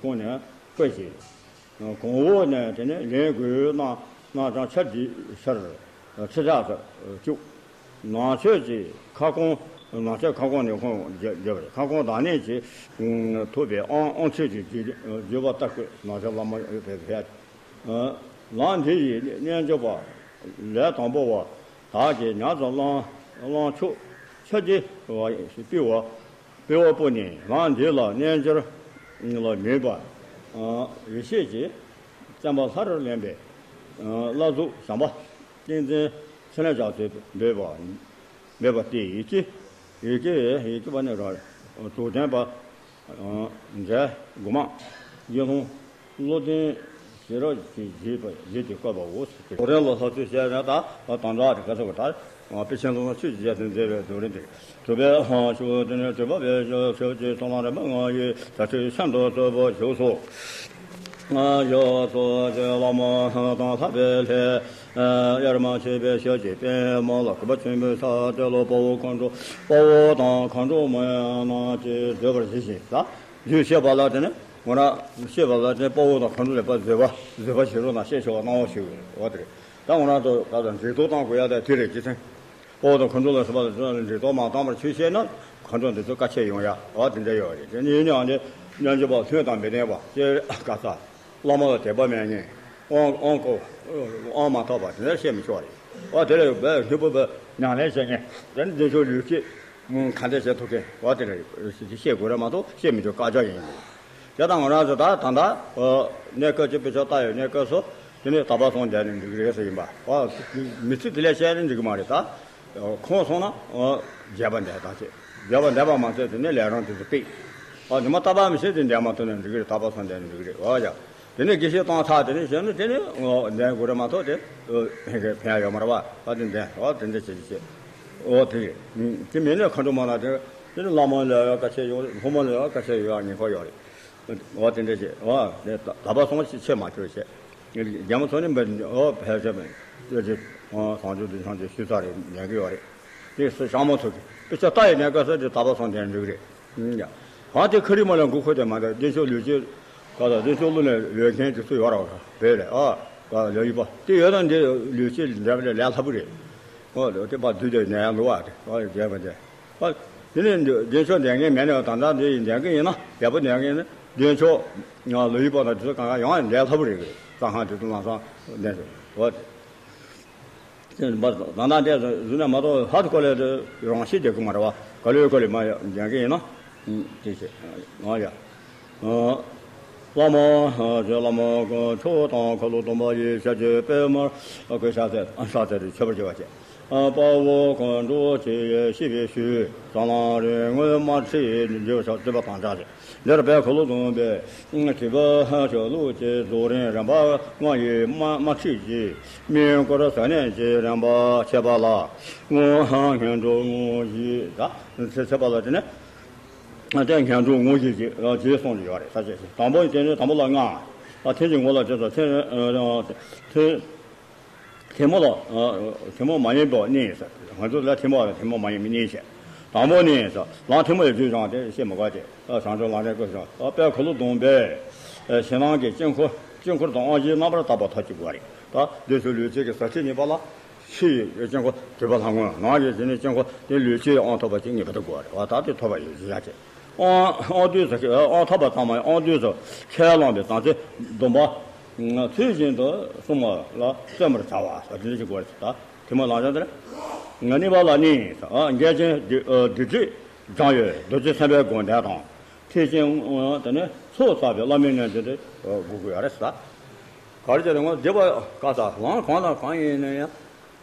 ཁོང་ནས་བཀོད་ཅིང་། གོང་འོག་ནས་དེ་ནས་ལན་སྒོས་གནང་། གནང་ཀྱང་ཆ་འདི་ཕྱིར་ཁྲི་ཕྲག་ཏུ་བཅུག་ནང་ཆོས་ཀྱི་ཁ་སྐོང་། ནང་ཆོས་ཁ་སྐོང་ནས་ཁོང་བརྗོད་པ་རེད། ཁ་སྐོང་བདག་ཉིད་ཀྱིས་ཐུབ་པའི་དབང་དབང་ཆོས་ཀྱི་བརྗོད་པ་ལྟར་བཀོད། ནང་ཆོས་བླ་མ་ཡོད་པའི་ཕན། ལམ་འདི་ཡི་རྣལ་འབྱོར་པ་ལས་དང་པོ་བ། བདག་གིས་ཉམས་སུ་བླང་བླང་ཆོག་ཆོས་ཀྱི་བ་སྤེལ་བ། སྤེལ་བ་པོ་ནི་ལམ་འདི་ལ་རྣལ་འབྱོར་ལ་མོས་པ། ཡེ་ཤེས་ཀྱི་བརྩོན་པ་ལྷར་ལེན་པའི་བླ་གཟུགས་བྱམས་པ་ཏིང་འཛིན་ཚུལ་ལེན་བྱ་སྟེ་འབད་པ་འབད་པ་སྟེ། ཡི་གེ་ཡི་གེ་ཡི་གེ་བ་ནི་རང་རྫོགས་ལྡན་པ། འབྲས་གོང་མ་དགེ་སློང་བློ་ལྡན་ཞེས་རབ་ཀྱི་བཞེད་པ་བཞེད་ཀྱི་བཀོད་པའོ། རྫོགས་ལྡན་ལ་ལྷ་ཚུལ་བཤད་ན་ད་དམ་བཅའ་དེ་ག་ཚོད་ག་ད་དཔེ་ཆེན་ལོ་ན་ཆོས་ཀྱི་རྒྱལ་དུ་མཛད་པའི་རྫོགས་རིམ་དེ་གྲུབ་པའི་ཕྱོགས་དེ་ནི་གྲུབ་པ་བའི་ཕྱོགས་ཆོས་ཀྱི་ཚོགས་ལམ་རིམ་པ་ལྔ་ཡི་བྱ་སྤྱོད་ཤིན་ཏུ་གཙོ་བོ་བཞུགས་སོ། ཡོངས་སུ་བླ་མ་དང་ལྷག་པའི་ལྷ། དབྱེར་མ་མཆིས་པའི་ཞལ་གྱི་པདྨ་ལ་གུས་པ་ཆེན་པོས་ཕྱག་འཚལ་ལོ། དཔའ་བོ་མཁའ་འགྲོ་དཔའ་བོ་དང་མཁའ་འགྲོ་མ་རྣམས་ཀྱིས་བཟོད་པར་བྱས་ཤིང་། ད་བཟོད་བཤད་པ་ལ་དེ་ནི་ང་རང་བཤད་པ་ལ་དེ་དཔའ་བོ་དང་མཁའ་འགྲོ་ལས་པ་བཟོད་པ་བཟོད་པ་བྱེད་རོགས་གནང་ཞེས་གནང་བ་ཞིག་ཡོད་རེད། དེ་རེད། ད་ང་རང་ཚོ་ད་ལྟ་འདྲི་རྟོག་གཏང་དགོས་ཡ་དེ་དེ་རེད། ཅི་ཚེ་དཔའ་བོ་དང་མཁའ་འགྲོ་ལ་སོགས་པ་ལ་འདྲི་རྟོག་མ་བཏང་བར་ཆོས་བཤད་ན་མཁའ་འགྲོ་འདི་ཚོ་བཀའ་ཆད་ཡོང་ཡ། འོ་དེ་འདྲ་ཡོད་རེད། དེ་ནི་ཡིན་ནའང་དེ་རྣལ་འབྱོར་པ་ལྷོད་དང་མི་ལྡན་པ་ཅེས་ག་ས། བླ་མ་ལ་དད་པ་མེད་མཁན། དབང་དབང་གོ་དབང་མ་ཐོབ་པ་དེ་འདྲ་བཤད་མི་ཆོག་རེད། འོ་དེ་ལས་བས་སྣུབ་པོ་བས་ཉམས་ལེན་བྱེད་མཁན། དེ་ནི་འདི་ཚོ་ལུས་སྐྱེས་ག་འདྲ་བྱེད་ཐུབ་མཁན། འོ་དེ་འདྲ་བཤད་དགོས་རེད་མ་གཏོགས་བཤད་མི་ཆོག། བཀའ་རྒྱ་ཡིན། དེ་ལྟ་ང་རང་ཚོ་ད་ད་ལྟ་གནས་སྐབས་ཀྱི་དཔེ་ཆ་ལྟ་ཡོད་གནས་སྐབས་སུ་དེ་ནི་དག་པ་སོང་བསྡད་ནས་འགྲིག་གི་རེད་ཟེར་ཡིན་པ། འོ་མི་ཚེ་དེ་ལས་བཤད་ནས་འགྲིག་གི་མ་རེད་ད། ཁོང་སོང་ན་འོ་རྒྱས་པ་འདས་དང་བྱེད། རྒྱས་པ་འདས་པ་མ་ཚད་དེ་ནི་ལས་རང་དེ་ཚོ་སྤེལ། འོ་ཉི་མ་རྟག་པར་མི་བྱེད་དེ་འདས་མ་ཐུབ་ནས་འགྲིག་གི་རེད། དག་པ་སོང་བསྡད་ནས་འགྲིག་གི་རེད། འོ་ཡ། དེ་ནས་དགེ་བཤེས་བཏང་ཚར་དེ་ནས་བྱས་ན་དེ་ནས་འོ་འདས་དགོས་རེད་མ་གཏོགས་དེ་ཕན་ཡ་ཡོད་མ་རེད་བ། ཨ་དེ་འདས་འོ་དེ་འདྲ་བྱེད་བྱེད། འོ་དེ་རེད། དེ་མིན་ནས་མཁའ་འགྲོ་མ་ལ་དེ་དེ་ནས་བླ་མ་ལ་ཡ་བཀའ་ཆད་ཡོད། སློབ་མ་ལ་ཡ་བཀའ་ཆད་ཡོད་ཡ་ཉེན་ཁ་ཡོད་རེད། འོ་དེ་འདྲ་བྱེད། འོ་དེ་དག་པ་སོང་ཆེད་མ་ཆོད་བྱེད། རྒྱ་མོ་ཚོ་ནི་འོ་ཕལ་ཆེར་ཅོ་ཅེ་བཟང་སྤྱོད་འདི་བཟང་སྤྱོད་ཞུ་ས་རེད་ཉན་གི་ཡོད་རེད། དེ་སུ་ཤང་མོ་ཚོ་གི་དཔེ་ཆ་ལྟ་ཡི་ཉན་ག་ས་དེ་དག་པ་སོང་དེ་འགྲིག་རེད། ཡ། ཨ་དེ་ཁ་རི་མ་ལ་མགོ་ཁོ་དེ་མ་དང་བདེ་མཆོག་ལུས་སྐྱེས་ག་ད་བདེ་མཆོག་གླུ་ལས་ཡོད་མཁན་དེ་ཚོ་ཡོད་ར་བ་བོད་ལས་ཨ་ག་ལ་ཡོད་པ་དེ་ཡོད་ན་འདི་ལུས་སྐྱེས་འདྲ་བ་ལས་ལས་སླ་པོ་རེད། ཨོ་དེ་པ་དུས་དེ་ནས་ཡང་འགྲོ་བ་དེ་ཨ་རྒྱས་པ་དེ། ཨ་དེ་ནས་བདེ་མཆོག་འདོན་མཁན་མེད་ནས་ད་ལྟ་འདི་ཡིན་འདོན་གི་ཡིན་ན་ཡག་པོ་འདོན་གི་ཡིན་ན་བདེ་མཆོག་ང་ལོ་ཡི་པ་དང་དེ་ཚོ་གང་ག་ཡང་འདོན་སླ་པོ་རེད་གི་རྩྭ་ཧང་དེ་ཚོ་ལམ་སང་འདོན་ཟེར་ཨོ་དེ། ད་ལྟ་འདས་སུ་ན་མ་གཏོགས་ཧ་ཏུ་ཀོ་ལས་རང་ཤི་བསྡད་གི་མ་རེད་བ། ག་ལོས་ག་ལོས་མ་ཡང་འགན་གི་ཡིན་ན། དེ་བྱེད། ཨ་ཡ། བླ་མ་ཞེས་བླ་མ་མཆོག་དང་འཁོར་ལོ་སྡོམ་པ་ཡི་ཞབས་ཀྱི་པདྨར་གུས་ཕྱག་འཚལ་ཕྱག་འཚལ་ཏེ་མཆོད་པར་བགྱི་བ་བྱས། དཔའ་བོ་མཁའ་འགྲོ་ཆེ་ཡི་ཤིས་པའི་ཞུས་ཟ་ལང་རིང་མངོན་དམར་ཁྲིད་འཇུག་ཕྱག་བརྩེ་བ་དང་བཅས་ཏེ། འདིར་བས་འཁོར་ལོ་སྡོམ་པའི་དྲི་བ་ཆོས་ལུགས་ཀྱི་རྫོགས་རིམ་རིམ་པ་ལྔ་ཡི་དམར་དམར་ཁྲིད་ཀྱི་སྨིན་སྐོར་ཟབ་གནད་ཀྱི་རིམ་པ་འཆད་པ་ལ་སྔོན་སྔོན་འགྲོ་དངོས་གཞི་ད་འཆད་པ་ལ་དེ་ནས་དེ་སྔོན་འགྲོ་དངོས་གཞི་ཀྱི་རྗེས་གསུངས་ཡོད་རེད། ས་བཅད་དང་པོ་དེ་ནས་དང་པོ་ལ་ལྔ། ཐེངས་ཀྱི་ངོ་ལ་དེ་ཚོ་ཐེངས་ཐེངས། ཐལ་མོ་ལ། ཐལ་མོ་མ་ཡིན་པ་གནས་ཟེར། ང་ཚོ་ལ་ཐལ་མོ་ལ་ཐལ་མོ་མ་ཡིན་པའི་གནས་ཟེར། དང་པོ་གནས་ཟེར། ལམ་ཐལ་མོ་ཡི་རྒྱུད་སྦྱངས་ཏེ་བཤད་མི་དགོས་ཏེ། བྱང་ཆུབ་ལམ་རིམ་བཀོད་ཟེར། དཔལ་འཁོར་ལོ་སྡོམ་པའི་ཕྱི་ནང་གི་དཀྱིལ་འཁོར་དཀྱིལ་འཁོར་དང་དབང་བཞིའི་རྣམ་པར་དག་པ་ཐོབ་ཅིག་དགོས་རེད། ད་འདི་ཚོ་ལུས་སྐྱེས་ཀྱི་ཟག་བཅས་གཉིས་པ་ལ། ཕྱི་ཡི་དཀྱིལ་འཁོར་སྒྲིབ་པ་ལྷ་ངོ་ནང་གི་དེ་ནས་དཀྱིལ་འཁོར་དེ་ལུས་སྐྱེས་དབང་ཐོབ་པ་ཅིག་ངེས་པར་དུ་དགོས་རེད་བ། ད་དེ་ཐོབ་པ་ཡོད་ཀྱི་ཡ་ཅེ། དབང་དབང་དུས་སུ་དབང་ཐོབ་པ་ཚང་མ་དབང་དུས་སུ་ཁས་བླངས་པའི་དམ་ཚིག་སྡོམ་པ། ཚུལ་བཞིན་དུ་སྲུང་བ་ལ་བརྩོན་པར་བྱ་བ་དེ་འདྲ་ཞིག་དགོས་རེད། ད་ཐལ་མོ་ལམ་སྦྱངས་དེ་ལ་ང་གཉིས་པ་ལ་ནི་འགལ་རྐྱེན་སྡིག་སྡིག་སྒྲིབ་སྦྱངས་ཡོད་རྡོ་རྗེ་སེམས་དཔའི་དགོངས་དོན་དང་། ཐེག་ཆེན་དེ་ནི་ཚོགས་བསགས་པའི་བླ་མའི་རྣལ་འབྱོར་དེ་དགོས་ཀྱི་ཡོད་རེད་ཟེར། ད་ག་རེ་བྱས་ནས་ང་སྡིག་པ་ག་ས་ལམ་གང་དང་གང་ཡིན་ན་ཡང་།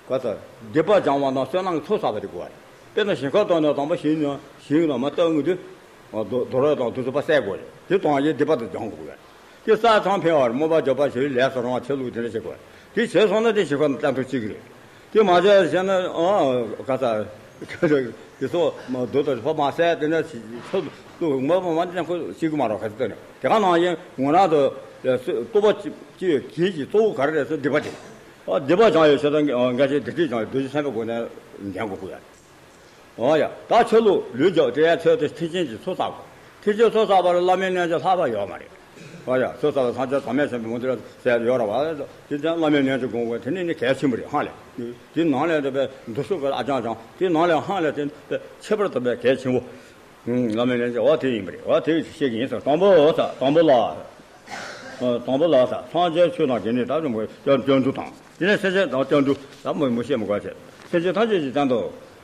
ག་ས། སྡིག་པ་སྦྱང་བ་དང་བསོད་ནམས་ཀྱི་ཚོགས་བསགས་པ་དེ་དགོས་པ་རེད། དཔེར་ན་ཞིང་ཁ་བཏབ་ནས་དང་པོ་ཞིང་ནས་ཞིང་ནས་མར་བཏབ་ཡོང་དུས། རྡོ་རྡོ་རོགས་དང་དུས་ཚོད་པ་བསད་དགོས་རེད། དེ་དང་ཡིན་སྡིག་པ་དེ་སྦྱང་དགོས་རེད། དེ་བསགས་ཚང་ཕན་བ་རེད། དམོད་པ་རྒྱག་པ་ཞིག་ལས་སུ་རུང་བ་ཆེ་ལུགས་དེ་འདྲ་བྱེད་དགོས་རེད། དེ་བྱས་སོང་ན་དེ་ཞིང་ཁ་ནས་བཏབ་ཐུབ་ཅིག་རེད། དེ་མ་བྱས་བྱས་ན་ཨ་ག་ས། དེ་ཚོ་རྡོ་དང་ཕ་མ་བསད་དེ་འདྲ་ཆེ་ལུགས་དམོད་པ་མ་འདི་ཁོ་ཤེས་ཀྱི་མ་རེད། ག་ཚོད་བཏབ་ནས་དེ་ག་ནང་བཞིན་ངོ་རང་དུ་རྟོགས་པ་ཅི་ཅི་ཡོད་གལ་གྱི་གཙོ་བོ་ག་རེ་རེད་ཟེར་སྡིག་པ་དེ། ཨ་སྡིག་པ་སྦྱང་ཡོད་བྱས་ཙང་འགལ་རྐྱེན་སྡིག་སྒྲིབ་སྦྱང་ཡོད་རྡོ་རྗེ་སེམས་དཔའི་སྒོ་ནས་འགན་དགོས་ཀྱི་ཡོད། ཨོ་ཡ། ད་ཆོས་ལུགས་ལུས་རྒྱག་དེ་ཡང་ཆོས་དེ་ཐེག་ཆེན་གྱི་ཚོགས་བསགས་དགོས། ཐེག་ཆེན་ཚོགས་བསགས་པ་ལ་བླ་མའི་རྣལ་འབྱོར་ལྷག་པ་ཡོད་མ་རེད། ཨོ་ཡ། ཚོགས་བསགས་པ་སངས་རྒྱས་བྱམས་སྙིང་མཛད་པའི་མུ་ཏིག་ཟེར་ཡོད་རེད་བ། དེ་ཙང་བླ་མའི་རྣལ་འབྱོར་སྒོམ་དགོས། དེ་ནི་ནི་གལ་ཆེན་པོ་རེད་ཧ་ལས། དེ་ནང་ལས་དེ་བས་འདུ་ཤོག་གི་ཨ་ཅང་ཅང་དེ་ནང་ལས་ཧ་ལས་དེ་ཁྱད་པར་དུ་བས་གལ་ཆེན་པོ། ཨུམ། བླ་མའི་རྣལ་འབྱོར་འོ་དེ་ཡིན་པ་རེད། འོ་དེ་བཤད་ཀྱི་ཡིན་ཟེར། དང་པོ་ས་དང་པོ་ལ། ཨ། དང་པོ་ལ་ས་སངས་རྒྱས་ཆོས་དང་དགེ་འདུན་དག་ཙམ་གྱི་སྐྱབས་སྐྱབས་འགྲོ་དང་། དེ་ནས་སེམས་ཅན་དང་སྐྱབས་འགྲོ་ད་མོ་མོ་བཤད་མི་དགོས་བྱས། སེམས་ཅན་ཐམས་ཅད་ཀྱི་སྟེང་དུ།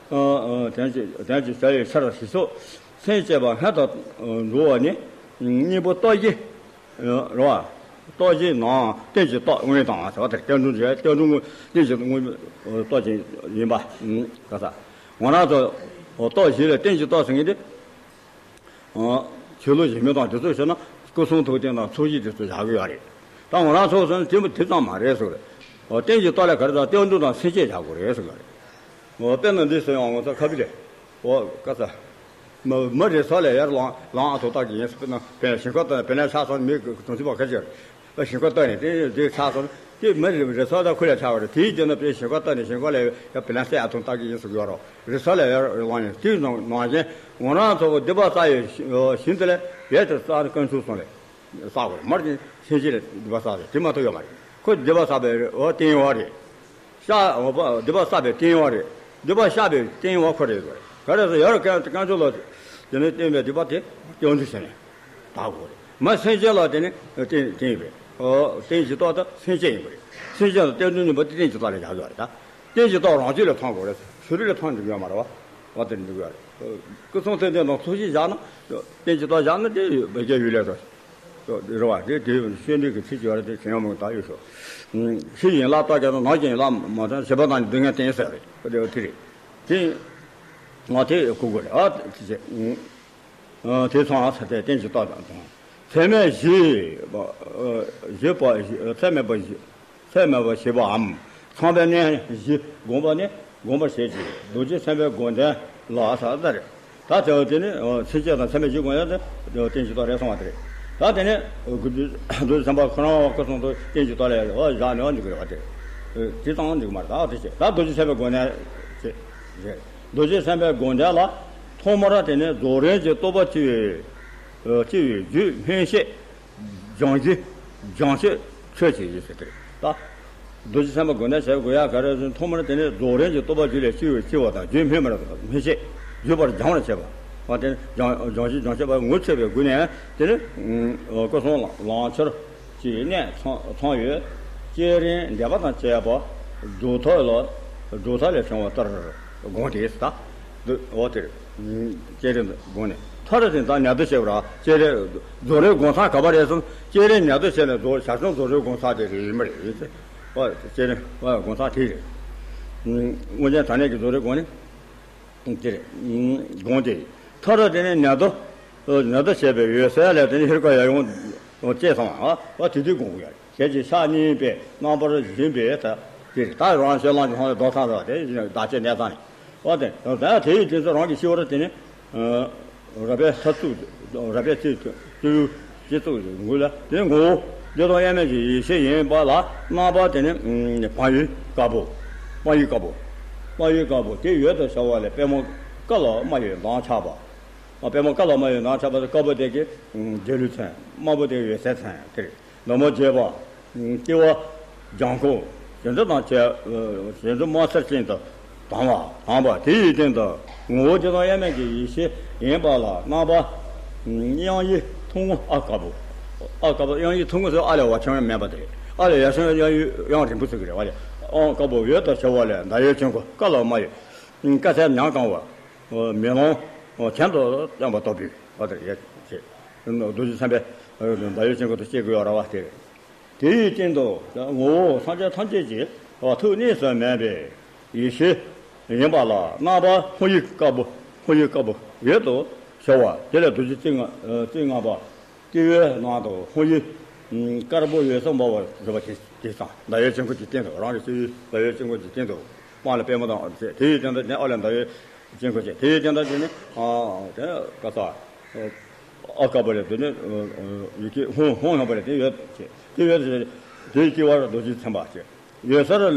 ཨ། ཨ། དོན་གྱི་དོན་གྱི་བྱ་བའི་ཕྱིར་ཞེས་སོགས་སེམས་བསྐྱེད་པ་སྔར་དང་འགྲོ་བ་ནི། གཉེན་པོ་སྟོབས་བཞི། རེད་བ། སྟོབས་བཞི་ནང་རྟེན་གྱི་སྟོབས་དངོས་དང་ཟེར་བ་དེར་སྐྱབས་འགྲོ་འདྲ། སྐྱབས་འགྲོ་དངོས་རྟེན་གྱི་དངོས་སྟོབས་ཀྱི་ཡིན་པ། ཨུམ། ག་ས། ང་རང་ཚོ་སྟོབས་བཞི་ལ་རྟེན་གྱི་སྟོབས་ཟེར་མཁན་དེ། ཨ། ཆོས་ལུགས་གཞན་མི་དང་དེ་ཚོ་བྱས་ན་སྐུ་གསུང་ཐུགས་རྟེན་དང་ཚོགས་བཞི་དེ་ཚོ་བཞག་གི་ཡོད་རེད། ད་ང་རང་ཚོ་བྱས་ན་དེ་མོ་དེ་ཙམ་མ་རེད་ཟེར་གི་རེད། རྟེན་གྱི་སྟོབས་ལ་ག་རེ་དང་སྐྱབས་འགྲོ་དང་སེམས་བསྐྱེད་བཞག་དགོས་རེད་ཟེར་གི་རེད། འོ། དཔེར་ན་འདི་ཟེར་ཡང་ང་ཚོ་ཁ་བི་ལས། འོ། ག་ས། མི་མི་རེ་ཚོ་ལས་ཡར་ལངས་ལངས་ཨ་ཐུང་བཏགས་ཀྱི་ཡིན་ཟེར་ན། དཔེར་ན་ཞིང་ཁ་བཏབ་ནས་དཔེར་ན་ཆགས་སོང་མི་གྲོང་ཚོ་པ་ཁ་ཅིག་ཞིང་ཁ་བཏབ་ནས་དེ་དེ་ཆགས་སོང་དེ་མི་རེ་ཚོ་ད་ཁུ་ལས་ཆགས་པ་རེད། དེའི་རྗེས་ན་དཔེར་ཞིང་ཁ་བཏབ་ནས་ཞིང་ཁ་ལས་ཡར་དཔེར་ན་སའི་ཨ་ཐུང་བཏགས་ཀྱི་ཡིན་ཟེར་གི་ཡོད་རོགས། རེ་ཚོ་ལས་ཡར་ལངས་ནས་དེའི་ནང་ནང་བཞིན་ང་རང་ཚོ་གི་སྡིག་པ་བསགས་ཡོད་ཞིང་དེ་ལས་ཡར་དུ་བསགས་དཀོན་མཆོག་གསུམ་ལས། བསགས་དགོས་རེད། མར་གྱི་སེམས་ཅན་ལ་སྡིག་པ་བསགས་རེད། དེ་མ་གཏོགས་ཡོད་མ་རེད། ཁོ་སྡིག་པ་བསགས་པའི་འོ་རྟེན་འོ་རེད། བཤགས་འོ་པ་སྡིག་པ་བསགས་པའི་རྟེན་འོ་རེད། སྡིག་པ་བཤགས་པའི་རྟེན་འོ་ཁོ་རེད་དགོས་རེད། ག་རེ་ཟེར་ཡོད་རེད། དཀོན་མཆོག་ལ་དེ་ནས་བརྟེན་པའི་སྡིག་པ་དེ་སྐྱོན་འཛུགས་བྱས་ནས་དག་དགོས་རེད། མ་སེམས་ཅན་ལ་དེ་ནི་རྟེན་རྟེན་ཡིན་པས། འོ་རྟེན་གྱི་སྟོབས་དེ་སེམས་ཅན་ཡིན་པ་རེད། སེམས་ཅན་ལ་རྟེན་འཛུགས་ནུས་པ་དེ་རྟེན་གྱི་སྟོབས་ལ་བཞག་དགོས་རེད་ད། རྟེན་གྱི་སྟོབས་རང་རྒྱུད་ལ་ཐོན་དགོས་རེད། ཕྱི་རོལ་ལ་ཐོན་འགྲིག་ཡོད་མ་རེད་བ། བ་དེར་འགྲིག་ཡོད་རེད། སྐུ་གསུང་ཐུགས་རྟེན་དང་ཚོགས་བཞི་བཞག་ན། རྟེན་གྱི་སྟོབས་བཞག་ན་དེ་བོད་རྒྱལ་ཡུལ་ལས་རེད། རེད་བ། དེ་དེ་བཤད་འདོད་ཀྱི་ཚིག་ཅིག་ཡོད་རེད། དེ་ཁྱོད་ཡང་མོ་ད་ཡོད་ཤོག་ཕྱི་ཡན་ལག་བརྟག་གི་ནང་ཡན་ལག་མ་བརྟག་བྱེད་པ་དང་སྡུག་བསྔལ་བསྟན་ཟེར་རེད། དེ་དེ་རེད། དེ་ང་དེ་གོ་དགོས་རེད། ཨ་དེ་བྱས། དེ་ཚང་ས་དེ་རྟེན་གྱི་སྟོབས་དང་མཚམས་མེད་བཞི་པ། བཞི་པ་བཞི་མཚམས་མེད་པ་བཞི། མཚམས་མེད་པ་བཞི་པའམ་ཚངས་པའི་གནས་བཞི་བསྒོམ་པ་ནི་བསྒོམ་པར་བྱེད་ཅིང་རྡོ་རྗེ་སེམས་དཔའི་སྒོམ་བཟླས་ལ་ཟེར་བ་ལྟར། ད་དེ་བ་དེ་ནི་སེམས་བསྐྱེད་དང་མཚམས་མེད་བཞི་བསྒོམ་ཡ་དེ་རྟེན་གྱི་སྟོབས་རེད་གསུངས་པ་དེ་རེད། ད་དེ་ནི་རྡོ་རྗེ་སེམས་དཔའ་ཁོ་རང་བ་སྐུ་གསུང་ཐུགས་རྟེན་གྱི་སྟོབས་ལ་བཞག་ནས་འཇུག་གི་རེད་བ། དེ་དེ་ཙམ་འཇུག་མ་རེད། ད་དེ་བྱེད་ད་རྡོ་རྗེ་སེམས་དཔའི་སྒོམ་བཟླས་བྱེད་རེད། རྡོ་རྗེ་སེམས་དཔའི་སྒོམ་བཟླས་ལ་ཐོག་མར་དེ་ནི་རྫོགས་རིམ་གྱི་རྟོགས་པ་སྐྱེ་བའི་སྐྱེ་བའི་རྒྱུ་སྨོན་བཤད། སྦྱང་གཞི། སྦྱང་བྱེད་ཆོས་ཅན་ཡིན་ཟེར་དེ་རེད་ད། རྡོ་རྗེ་སེམས་དཔའི་སྒོམ་བཟླས་བྱེད་དགོས་ཡ་ག་རེ་ཟེར་ན། ཐོག་མར་དེ་ནི་རྫོགས་རིམ་གྱི་རྟོགས་པ་རྒྱུད་ལས་སྐྱེ་བའི་སྐྱེ་བ་དང་རྒྱུ་སྨོན་པར་སྨོན་བྱེད། བརྗོད་པར་སྦྱང་བར་བྱེད་པ། འོ་དེ་ནི་སྦྱང་སྦྱང་གཞི་སྦྱང་བྱེད་པ་ངོ་འཕྲོད་པའི་སྒོ་ནས་དེ་ནི་སྐུ་གསུམ་ལམ་ཁྱེར་གྱི་གནད་ཚང་ཚང་ཡོད། བསྐྱེད་རིམ་འདས་པ་དང་བཅས་པ་སྒྲུབ་ཐབས་ལ་སྒྲུབ་ཐབས་ལས་བྱུང་བ་ལྟར་དགོངས་ཏེ་ད། འདི་འོ་དེར། བསྐྱེད་རིམ་དུ་དགོངས་ནས་མཐར་དེ་ད་ཉག་དུ་བྱེད་པར་བསྐྱེད་རིམ་རྫོགས་རིམ་སྒོམ་ཚང་ག་པར་རེད་ཟེར་ན། བསྐྱེད་རིམ་ཉག་དུ་བྱས་ནས་རྫོགས་ཞར་བྱུང་རྫོགས་རིམ་སྒོམ་ཚང་དེ་རེད་མ་རེད་ཟེར། འོ་བསྐྱེད་རིམ་འོ་སྒོམ་ཚང་དེ་རེད། དངོས་གཞི་དྲང་གནས་ཀྱི་རྫོགས་རིམ་སྒོམ་ནི་དེ་རེད། དགོངས་ཏེ་མཐར་དེ་ནས་ཉག་དུ་ཉག་དུ་བྱས་པའི་འོད་གསལ་ལས་དེ་ནི་ཧེ་རུ་ཀ་ཡབ་ཡུམ་བསྐྱེད་ཚང་བ་དེ་དུས་དགོངས་དགོས་ཡ་རེད། ཞལ་གྱི་ཕྱག་གཉིས་པའི་རྣམ་པར་བཞེངས་པའི་ད་དེ་རེད། ད་རང་གཞན་ལ་ཧོང་ལ་རྡོ་ཚང་རེད་བ། དེ་བཞིན་བདག་བསྐྱེད་གནས་ཚང་ནས་བ་དེ་ད་དེ་ཡི་དུས་སུ་རང་གི་སྤྱི་བོར་དེ་ནི་རབ་པའི་ཐ་ཚུགས་རབ་པའི་ཚིགས་སུ་སྤྱི་བོའི་སྤྱི་གཙུག་གི་ངོས་ལ་དེ་ནི་ངོ་བོ་བདེ་སྟོང་དབྱེར་མེད་ཀྱི་ཡེ་ཤེས་ཡིན་པ་ལ་རྣམ་པ་དེ་ནི་བག་ཡོད་དཀར་པོ། བག་ཡོད་དཀར་པོ། བག་ཡོད་དཀར་པོ་དེ་འོད་དུ་ཤར་བ་ལས་པད་མོ་ཀ་ལ་དམར་ཡོལ་མདངས་ཆགས་པ། པད་མོ་ཀ་ལ་དམར་ཡོལ་མདངས་ཆགས་པ་དེ་དཀར་པོ་དེ་གི་རྗེས་ལུས་མཚོན། དམར་པོ་དེ་འོད་གསལ་མཚོན་དེ་རེད། ནག་མོ་བརྗེ་བ། སྐྱེ་བ། ལྗང་ཁུ། ཞེ་འཛུམ་དང་བཅས། ཞེ་འཛུམ་དམར་སེར་ཅན་དུ་དྭངས་པ་དྭངས་པ་དེ་ཡི་སྟེང་དུ་ངོ་བོ་བདེ་སྟོང་དབྱེར་མེད་ཀྱི་ཡེ་ཤེས་ཡིན་པ་ལ་རྣམ་པ། དབྱངས་ཡིག་ཐུང་ངུ་ཨ་དཀར་པོ། ཨ་དཀར་པོ་དབྱངས་ཡིག་ཐུང་ངུ་ཟེར་ཨ་ལས་བ་ཆེན་མེད་པ་དེ་རེད། ཨ་ལས་ཡ་ཆེན་དབྱངས་ཡིག་དབྱངས་རིང་པོ་ཟེར་གི་རེད་བ། ཨ་དཀར་པོ་འོད་དུ་ཤར་བ་ལས་ཟླ་འོད་ཆེན་པོ་ཀ་ལ་དམར་ཡོལ། དཀར་གསལ་ཉམས་གང་བ། མེ་ལོང་གྱེན་དུ་བཏོན་པ་ལྟ་བུའི་བ་དེ་རེད་ཅེས། རྡོ་རྗེ་སེམས་དཔའི་ཟླ་འོད་ཆེན་པོ་དུ་སྐྱེ་དགོས་ཡོད་ར་བ་དེ་རེད། དེ་ཡི་སྟེང་དུ་ངོ་བོ་སངས་རྒྱས་ཐམས་ཅད་ཀྱི་ཐུགས་གཉིས་སུ་མེད་པའི་ཡེ་ཤེས་ཡིན་པ་ལ་རྣམ་པ་ཧཱུྃ་ཡིག་དཀར་པོ། ཧཱུྃ་ཡིག་དཀར་པོ་འོད་དུ་ཤར་བ་དེ་ལས་རྡོ་རྗེ་རྩེ་ལྔ་རྩེ་ལྔ་པ་སྤྱི་བོའི་ནང་དུ་ཧཱུྃ་ཡིག་དཀར་པོ་འོད་ཟེར་འབར་བར་བྱེད་པ་དེ་དེ་ཙམ་ཟླ་འོད་ཆེན་པོ་གྱི་སྟེང་དུ་རང་གི་སྤྱི་བོའི་ཟླ་འོད་ཆེན་པོ་གྱི་སྟེང་དུ་དཔང་ལ་པད་མོ་དང་ཟེར། དེ་ཡི་སྟེང་དུ་ནི་ཨ་ལས་ཟླ་འོད་ཆེན་པོ་བྱེད། དེ་ཡི་སྟེང་དུ་དེ་ནི་ཨ་དེ་ཀ་ས། ཨ་དཀར་པོ་ལས་དེ་ནི་ཡི་གེ་ཧཱུྃ་ཧཱུྃ་ཡོང་པ་ལས་དེ་འོད་བྱེད། དེ་འོད་བྱེད། དེའི་སྤྱི་བོར་རྡོ་རྗེ་ཚེམ་པ་བྱེད། འོད་ཟེར་འོད་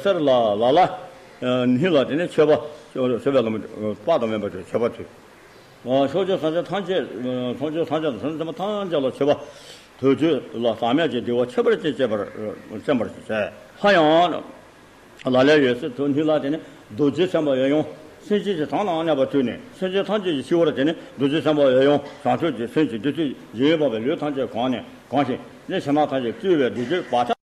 ཟེར་ལ་ལ་ལ་ནི་ལ་དེ་ནི་མཆོད་པ་མཆོད་པའི་ལམ་དཔག་ཏུ་མེད་པ་དེ་མཆོད་པ་མཐུས། ཕྱོགས་བཅུའི་སངས་རྒྱས་ཐམས་ཅད། ཕྱོགས་བཅུའི་སངས་རྒྱས་དང་སེམས་ཅན་ཐམས་ཅད་ལ་མཆོད་པ། དུས་གཅིག་ལ་ཟག་མེད་ཀྱི་བདེ་བ་ཁྱད་པར་ཅན་སྤྱད་པར་སྤྱད་པར་བྱ། ལྷ་ཡང་ལ་ལས་ཡོད་ཚད་དུ་ནི་ལ་དེ་ནི་རྡོ་རྗེ་སེམས་དཔའ་འོད་ཡུམ་སེམས་ཅན་གྱི་གྲངས་ལའང་གནས་པ་དུས་ནས་སེམས་ཅན་ཐམས་ཅད་ཀྱི་སྤྱི་བོར་དེ་ནི་རྡོ་རྗེ་སེམས་དཔའ་འོད་ཡུམ་བྱང་ཆུབ་ཀྱི་སེམས་ཀྱི་བདུད་རྩི་ཡིད་འོང་བའི་ལུས་ཐམས་ཅད་གང་ནས་གང་ཞིག་ནི་ཕྱི་ནང་ཐམས་ཅད་བཀྲུས་པའི་བདུད་རྩིའི་བག་ཆགས།